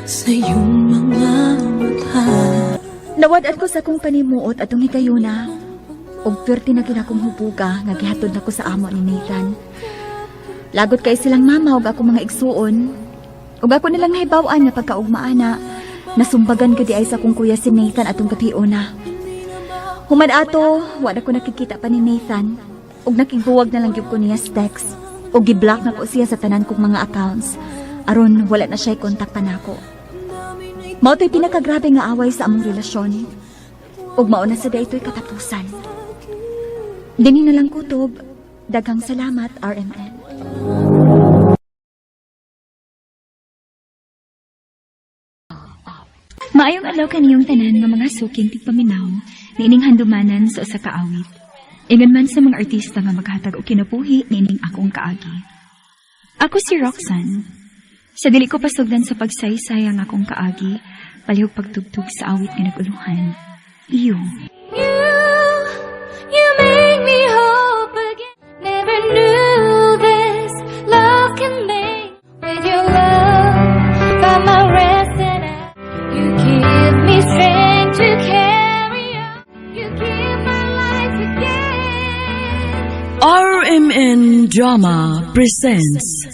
L: sa iyong mga mata.
J: Nawad-an ko sa akong panimuot atong higayuna. Og perti na kinakong hubuga nga gihatod nako sa amo ni Nathan. Lagot kay silang mama ug akong mga igsuon. Ug ako nilang nahibaw-an nga pagkaugmaana, nasumbagan ko di ay sa akong kuya si Nathan atong gabiona. Human ato, wa na ko nakikita pa ni Nathan. Ug nakigbuwag na lang gyud ko niya sa text. Ug gi-block na ko siya sa tanan kong mga accounts. Aron wala na siya kontak pa nako. Mao to'y pinakagrabe nga away sa among relasyon. Ug mao na sa daytoy katapusan. Dinhi na lang kutob. Daghang salamat, RMN.
E: Maayong adlaw kaniyong tanan nga mga suking tigpaminaw niining handumanan sa usa ka awit. Ingon man sa mga artista nga maghatag og kinabuhi niining akong kaagi. Ako si Roxanne. Sa dili ko pasugdan sa pagsaysay ang akong kaagi, palihog pagtugtog sa awit nga naguluhan. Iyo.
L: You make me hope again. Never knew this love can make. With your love, found my rest and you give me strength to carry on. You give my life again.
A: RMN Drama presents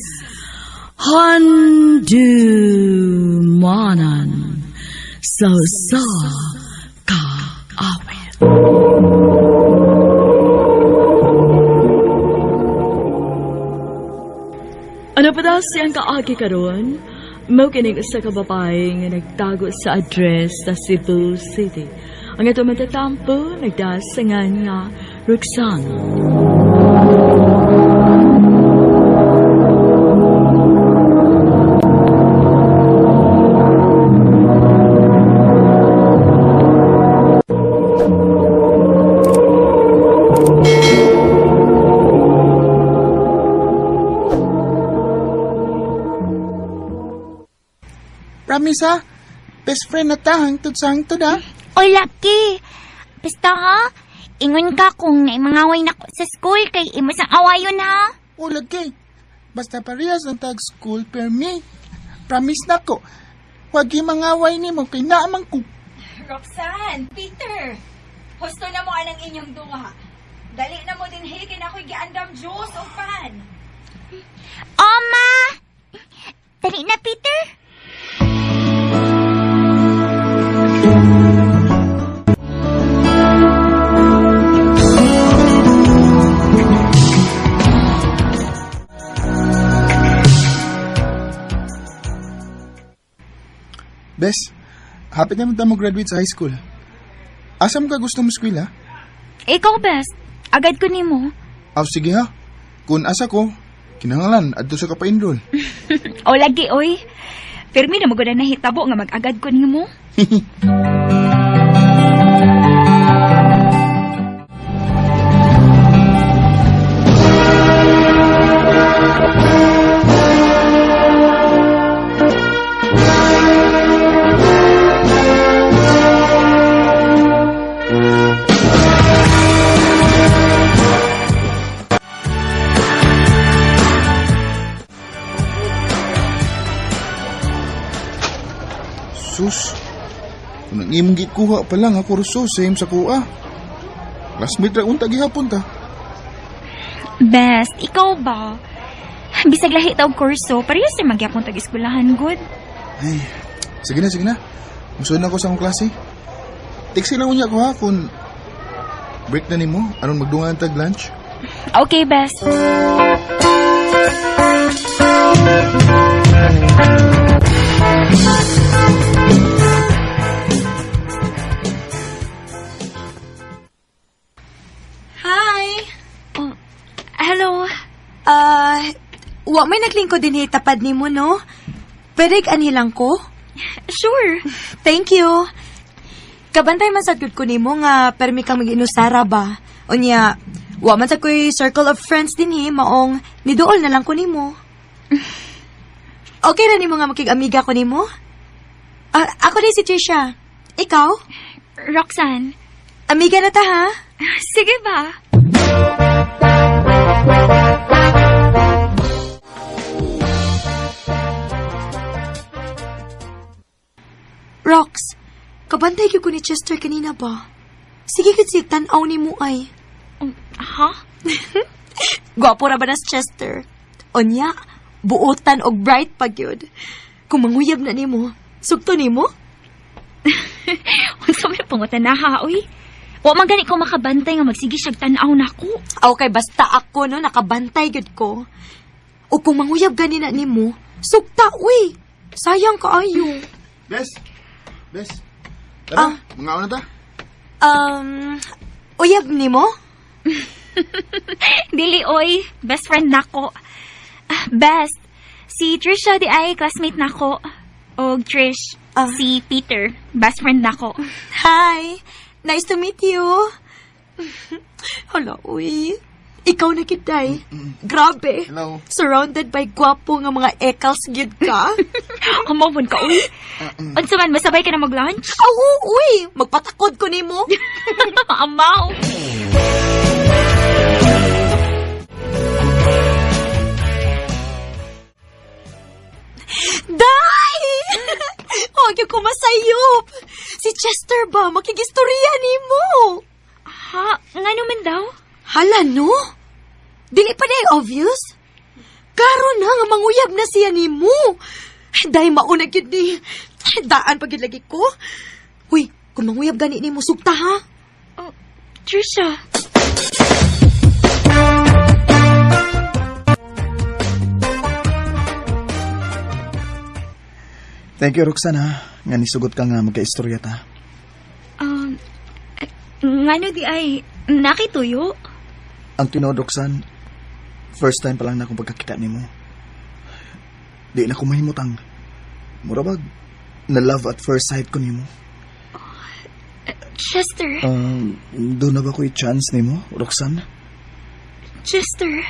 A: Handumanan sa Usa Ka Awit. Ano pa daw siyang kaagi karon? Mao kining usa ka babae nga nagtago sa address sa Cebu City. Ang ato matatampo nagdasangan nga Roxana.
M: Promise ha, best friend na ta hangtod sa hangtod ha.
N: Oy, Lucky! Basta ha? Ingon ka kung naimangaway na ko sa school kay imo sang awayon ha.
M: O lagi, basta parehas ang tag school per me. Promise na ko, wag mangaway nimo kay naamang ko.
J: Roxanne, Peter, husto na mo anang inyong duha. Dali na mo din kay na ako'y giandam juice o pan.
N: Oma! Dali na, Peter.
K: Hapit naman ta mo graduate sa high school. Asa mo ka gusto mo eskwela?
E: Ikaw best. Agad ko nimo.
K: Aw, sige ha. Kung asa ko, kinangalan adto sa ka pa-enroll.
E: O lagi oy. Pirmi na magud na nahitabo nga mag-agad ko nimo.
K: Sus, kung ang imong gikuha pa lang ako kurso, same sa kuha. Classmate ra unta gihapon ta.
E: Best, ikaw ba? Bisag lahi ta og kurso, parehas ra magyapon tag eskwelahan gud.
K: Ay, sige na, sige na. Musunod na ko sa akong klase. Tiksi lang unya ko ha kung break na nimo aron magdungan tag lunch.
E: Okay, best.
H: Hi!
E: Oh, hello.
H: Wa may naglingkod din tapad nimo, no? Pwede anhilang ko?
E: Sure.
H: Thank you. Kabantay man sad gud ko nimo nga permi kang mag-inusara ba. Unya, wa man sad ko'y circle of friends dinhi maong niduol na lang ko nimo. Okay ra nimo nga makig-amiga ko nimo? Ako din si Trisha. Ikaw?
E: Roxanne.
H: Amiga na ta ha?
E: Sige ba?
H: Rox, kabantay gyud ko ni Chester kanina ba? Sige gud siya tan-aw nimo ay.
E: Ha?
H: Gwapo ra ba na si Chester? Unya, buotan og bright pa gyud. Kung manguyab na nimo, sugto nimo?
E: Unsa may pangutan na ha, oy? Wa man gani ko makabantay nga magsige siyag tan-aw nako.
H: Okay, basta ako no nakabantay gyud ko. O kung manguyab gani na nimo, sugta uy. Sayang kaayo.
K: Bes. Bes. Tara, mga na ta.
H: Uyab nimo?
E: Dili oy, best friend nako. Best, si Trisha di ay classmate nako. Og Trish, si Peter, best friend nako.
H: Hi! Nice to meet you. Hala, uy. Ikaw na kitay. Grabe.
K: Hello.
H: Surrounded by gwapo nga mga ekals gyud ka.
E: Kamawon ka, uy. Unsa man, masabay ka na mag-lunch?
H: Oo, uy. Magpatakod ko nimo.
E: Amaw.
H: Day! Huwag yung kumasayop. Si Chester ba? Makigistorya nimo.
E: Ha? Nga naman daw?
H: Hala, no? Dili pa na obvious? Klaro na nga manguyab na siya nimo. Dahil mauna gyud ni. Daan pa gyud lagi ko. Uy, kung manguyab gani nimo sugta ha?
E: Oh, Trisha.
C: Thank you, Roxanne, ha. Nga nisugot ka nga magka-istorya ta.
E: Ngano di ay nakituyo?
C: Ang tinuod, Roxanne, first time pa lang na akong pagkakita nimo. Di na ko mahimutang. Murabag, na love at first sight ko nimo.
E: Chester.
C: Doon na ba ko'y chance nimo, Roxanne?
E: Chester.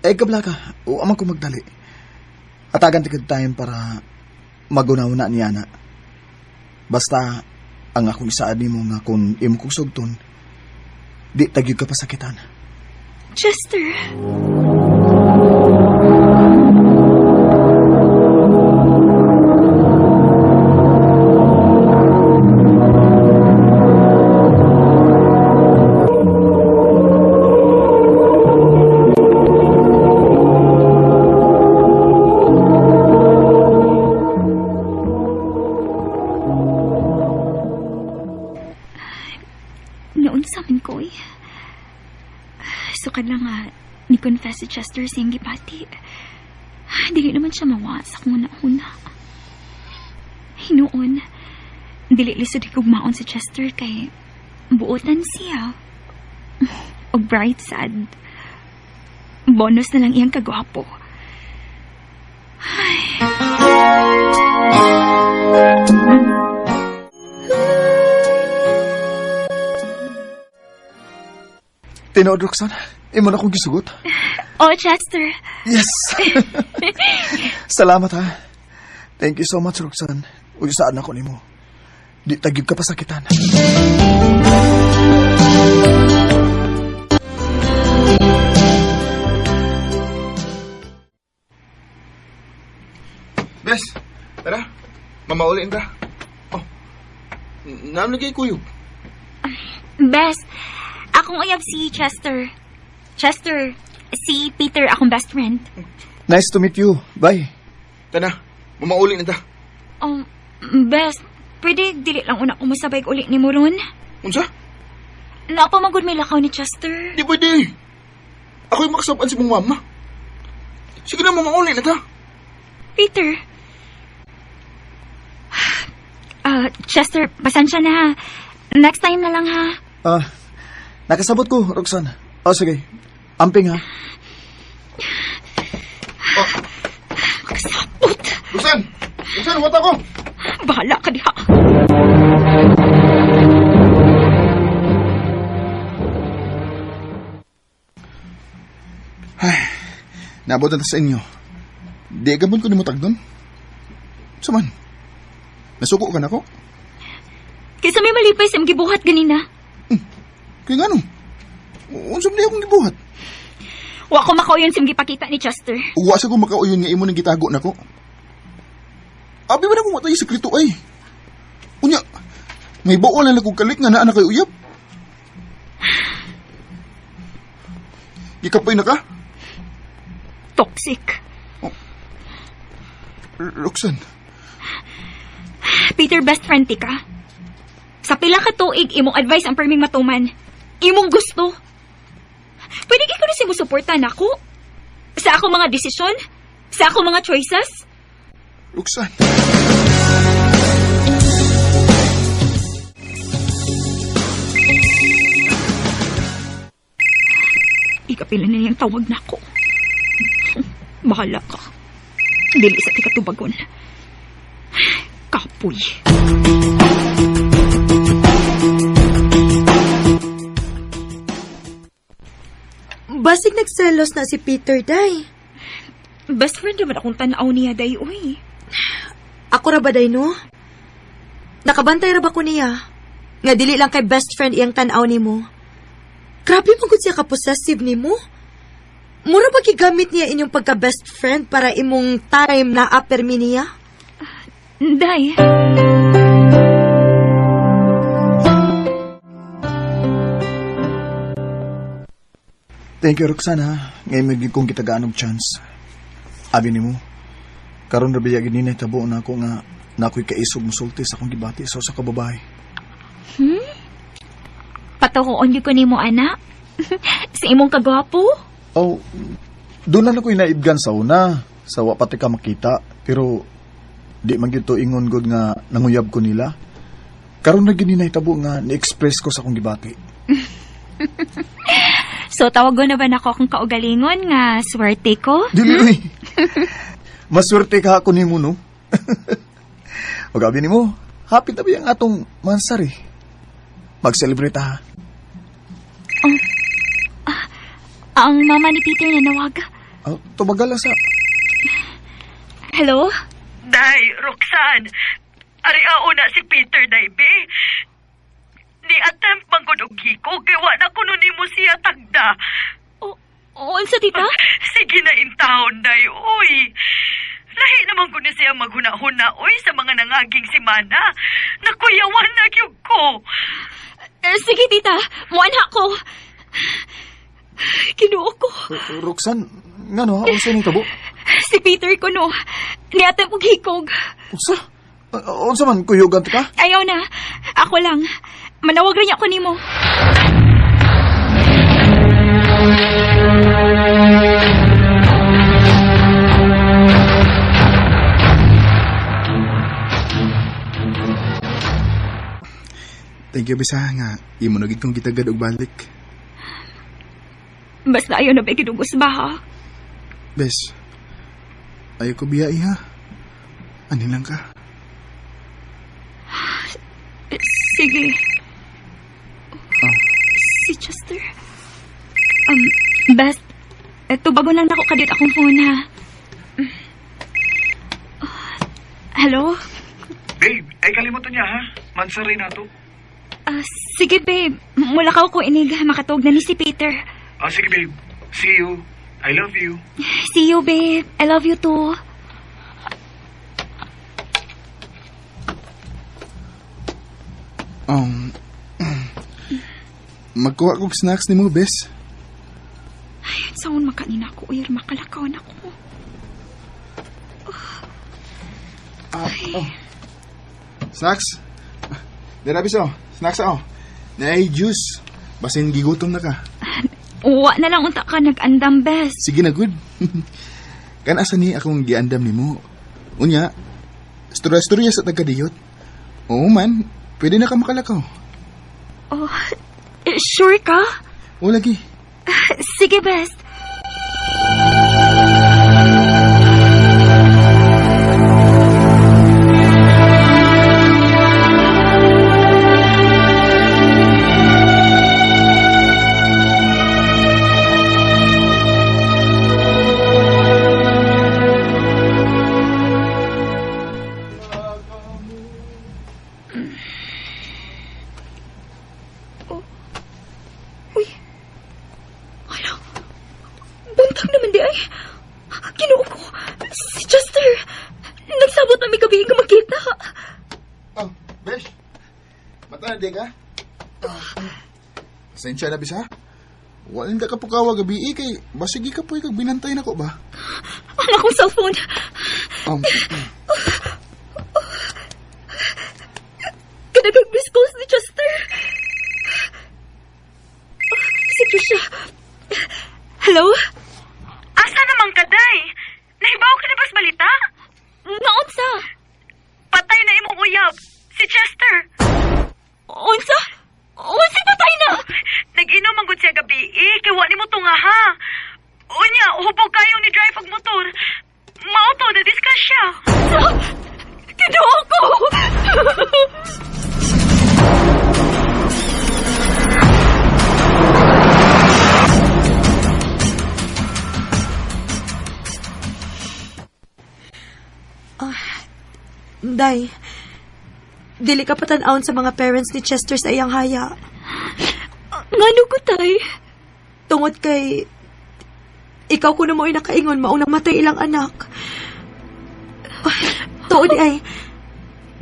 C: Kabla ka. O, amang ko magdali. Atagan tikad time para magunaw na niya na. Basta, ang akong isaad nimo nga kung imo kong sugton, di tagyog ka pasakitan.
E: Chester. Noon sa amin ko eh. Sukad lang nga, ni-confess si Chester sa iyang gipati. Dili naman siya mawa sa kung una-una. Hinuon, Dili lisod higugmaon si Chester kay buotan siya. Og bright sad. Bonus na lang iyang kagwapo. Ay.
C: Tinuod, Roxanne. Imo na akong gisugot.
E: Oh, Chester.
C: Yes! Salamat, ha. Thank you so much, Roxanne. Uy, saan ako nimo? Di tagib ka pasakitan.
K: Bes, tara. Mamaulin ka. Oh, naam lagi kuyog.
E: Bes, akong uyab si Chester. Chester, si Peter akong best friend.
C: Nice to meet you. Bye.
K: Tana, mamauli na ta.
E: Bes, pwede dili lang una kumusabay uli ni mo ron?
K: Unsa?
E: Napamagod may lakaw ni Chester.
K: Di pwede. Ako'y makasapan si mong mama. Sige na, mamauli na ta.
E: Peter. Chester, pasensya na ha. Next time na lang ha.
C: Nakasabot ko, Roxanne. Oh, sige. Amping ha.
K: Oh.
E: Makasabot.
K: Roxanne! Roxanne, wata ko!
E: Bahala ka diha.
K: Ay, naabot na ta sa inyo. Di gamon ko ni mo tagdon. Suman, nasuko ka na ko?
E: Kaysa may malipay sa imong gibuhat ganina.
K: Kaya nga no? Unsa man akong gibuhat?
E: Wa ko makauyon sa imong gipakita ni Chester.
K: Wa sa ko makauyon nga imo nang gitago nako. Abi ba na kung watay sekreto ay? Unya, may buo na lang kong kalik nga naa na kay uyab. Gikapoy na ka?
E: Toxic.
K: Oh. Roxanne.
E: Peter, best friend ti ka. Sa pila ka tuig, imong advice ang perming matuman. Imong gusto. Pwede ka na simusuporta nako? Sa akong mga desisyon? Sa akong mga choices?
K: Roxanne.
E: Ikapila na niyang tawag nako. Bahala ka. Dili sa tikatubagon. Kapoy.
H: Basig nagselos na si Peter, day.
E: Best friend naman akong tanaw niya, day, uy.
H: Ako ra ba, day, no? Nakabantay ra ba ko niya? Nga dili lang kay best friend iyang tanaw nimo. Grabe man gud siya ka-possessive nimo. Mura ba gigamit niya inyong pagka-best friend para imong time na apermi niya?
E: Day.
C: Thank you, Roxanne, ha. Ngayon may kong kitagaan og chance. Abi nimo, karon ra biya gini nahitabo na ako nga na ako'y kaisog musulti sa akong gibati sa usa ka babae.
E: Patukoon gyud ko nimo, anak. Sa imong kagwapo.
C: Oh, doon na ako'y naibgan sa una. Sa wa pati ka makita. Pero di man gyud to ingon gud nga nanguyab ko nila. Karon ra gini nahitabo nga ni-express ko sa akong gibati.
E: So, tawagon na ba nako akong kaugalingon nga swerte ko?
C: Dili, uy. Maswerte ka ako nimo, no? O gabi nimo, happy tabi ang atong mansari. Mag-celebrate ha.
E: Oh, ang mama ni Peter na nawag.
C: Oh, tumagal lang sa...
E: Hello?
G: Day, Roxanne. Ari ao na si Peter, day, be. Ni attempt man gud og hiko kay wa na kuno nimo siya tagda.
E: O, unsa tita?
G: Sige na in town, day, uy. Lahi naman kuno siya maghuna-huna, uy, sa mga nangaging simana. Nakuyawan na gyud ko.
E: Sige, tita. Muanha ko. Kinuo ko.
C: Roxanne, ngano ha? Unsa ni tabo?
E: Si Peter kuno. Ni attempt og hikog.
C: Unsa? Unsa man kuyugan ka?
E: Ayaw na. Ako lang. Manawag rin ako nimo.
K: Thank you, bisa nga. Imo na gid kong gitagad og balik.
E: Basta ayaw na ba gidugos ba ha?
K: Bes, ayaw ko biya iha. Ani lang ka.
E: Sige.
K: Oh.
E: Si Chester. Best, eto bago lang nako kadit akong phone ha. Hello?
O: Babe, ay kalimutan niya ha. Mansaray na to.
E: Sige babe, mula ka ko inig makatog na ni si Peter.
O: Ah, sige babe. See you. I love you.
E: See you babe, I love you too.
K: Magkuha kog snacks nimo, bes.
E: Ay, saon makanina ko, uyar makalakaw na ko.
K: Oh. Snacks? Dara bis oh. Snacks oh. Naay juice. Basin gigutom na ka.
E: Uwa na lang unta ka nag-andam, bes.
K: Sige na good. Kan asa ni akong giandam nimo. Unya, storya-storya sa tagadiyot. Oo man, pwede na ka makalakaw.
E: Oh, sure ka?
K: O lagi.
E: Sige, best. Buntag naman di ay. Ginoo ko. Si Chester. Nagsabot na may gabi nga magkita.
K: Oh, Besh. Mata na di ka? Pasensya na bisa. Wala ka pukawa gabi eh, kay basigi ka po kag binantay na ko ba?
E: Ang akong cellphone. Kadagang missed calls ni Chester. Si Trisha. Hello?
G: Asa naman ka, day? Nahibaw ka na ba's balita?
E: Naunsa?
G: Patay na imong uyab, si Chester.
E: Unsa? Unsa patay na?
G: Nag-inom ang gud siya gabi eh, kay wa nimo tunga ha. Unya, hubog kayong ni drive og motor. Mao to, na-discuss siya.
E: Kinuha ko!
H: Day, dili ka patan-awon sa mga parents ni Chester sa iyang haya.
E: Ngano ko, tay?
H: Tungod kay ikaw kuno mo'y nakaingon maong namatay ilang anak. Tuod ay,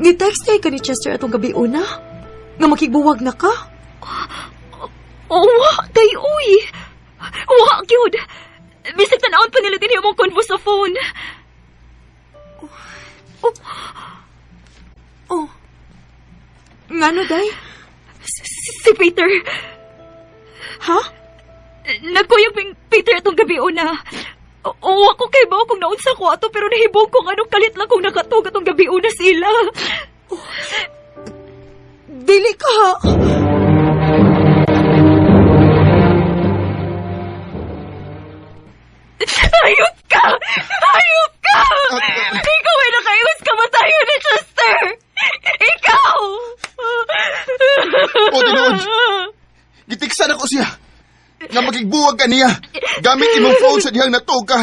H: ni-text ay ka ni Chester atong gabi una? Nga makigbuwag na ka?
E: Wa, day, uy! Wa, gyud! Bisag tan-awon pa nila din imong convo sa phone.
H: Oh. Oh. Ngano, day?
E: Si Peter.
H: Ha?
E: Nagkuyog ming Peter atong gabi una. Oo, ako kay ba kung naunsa ko ato pero nahibong kung anong kalit lang kung nakatug atong gabi una sila.
H: Oh. Dili ka!
E: Ayop ka! Ayop ka! Ikaw ay nakaiwas kamatayon ni Chester! Ikaw!
K: O, tinuod! Gitiksan ako siya! Nga makigbuwag ka niya! Gamit imong phone sa dihang natuog ka!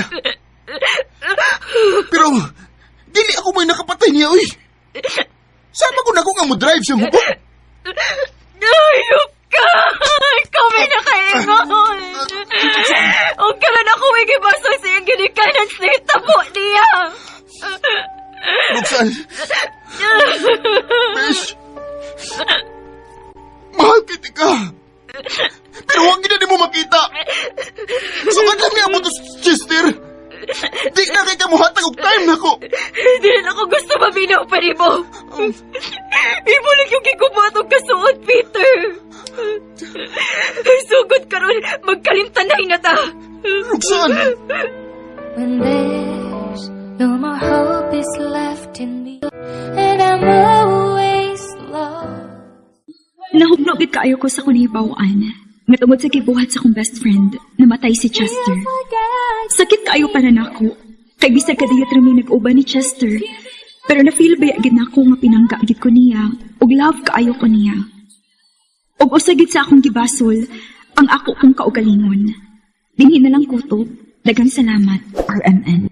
K: Pero, dili ako mo'y nakapatay niya, uy! Sama ko na ko nga mo drive sa hubog!
E: Ayop ka! Ikaw may nakaingon! O karon ako may gibaso sa iyang ginikanan sa itabo niya!
K: Roxanne! Besh! Mahal kita ka! Pero huwag gina mo makita! Sukad lang niya mo to, Chester! Di na kay kamuhatag og time na ko!
E: Hindi na ako gusto maminaw pa nimo. Imo lang yung gigubat og kasuot, Peter. Sugod karon magkalimtanay na ta.
K: Roxanne!
L: When there's no more hope is left in me, and I'm always lost.
E: Nahugno gid kaayo ko sa akong nahibaw-an nga tungod sa gibuhat sa akong best friend, namatay si Chester. Sakit kaayo para nako. Kay bisag kadiyot ra mi nag-uban ni Chester. Pero na-feel baya gid nako nga pinangga gid ko niya ug love kaayo ko niya. Ug usa gid sa akong gibasol ang ako kong kaugalingon. Dinhi na lang kutob. Daghang salamat, RMN.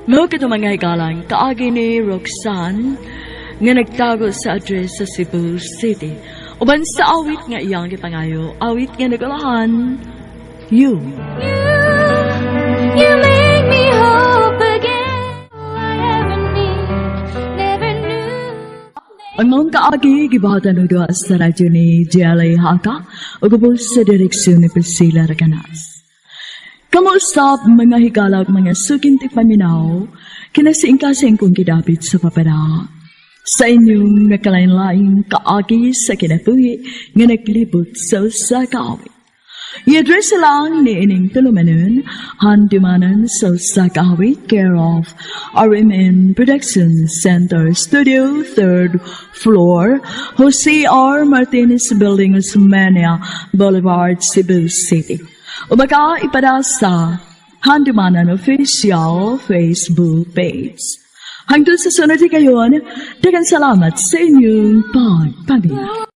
A: Mao kato mga higalan, kaagi ni Roxanne nga nagtago sa address sa Cebu City. Uban sa awit nga iyang gipangayo, awit nga nagulahan, You.
L: You make me hope again. All I ever need, never knew.
A: Ang maong kaagi, gibuhatan og duha sa radyo ni Jelly Haka ug ubos sa direksyon ni Priscilla Raganas. Kamusta mga higalag mga suking paminaw, kinasiing-kasing kong gidapit sa papada. Sa inyong nakalain-laing kaagi sa kinabuhi nga naglibot sa usa ka awit. I-address lang ni ining tulumanon, handumanan sa usa ka awit, care of RMN Production Center Studio, 3rd floor, Jose R. Martinez Building, Osmeña Boulevard, Cebu City. O baka ipada sa Handumanan Official Facebook page. Hangtod sa sunod kayon, daghang salamat sa inyong pagpaminaw.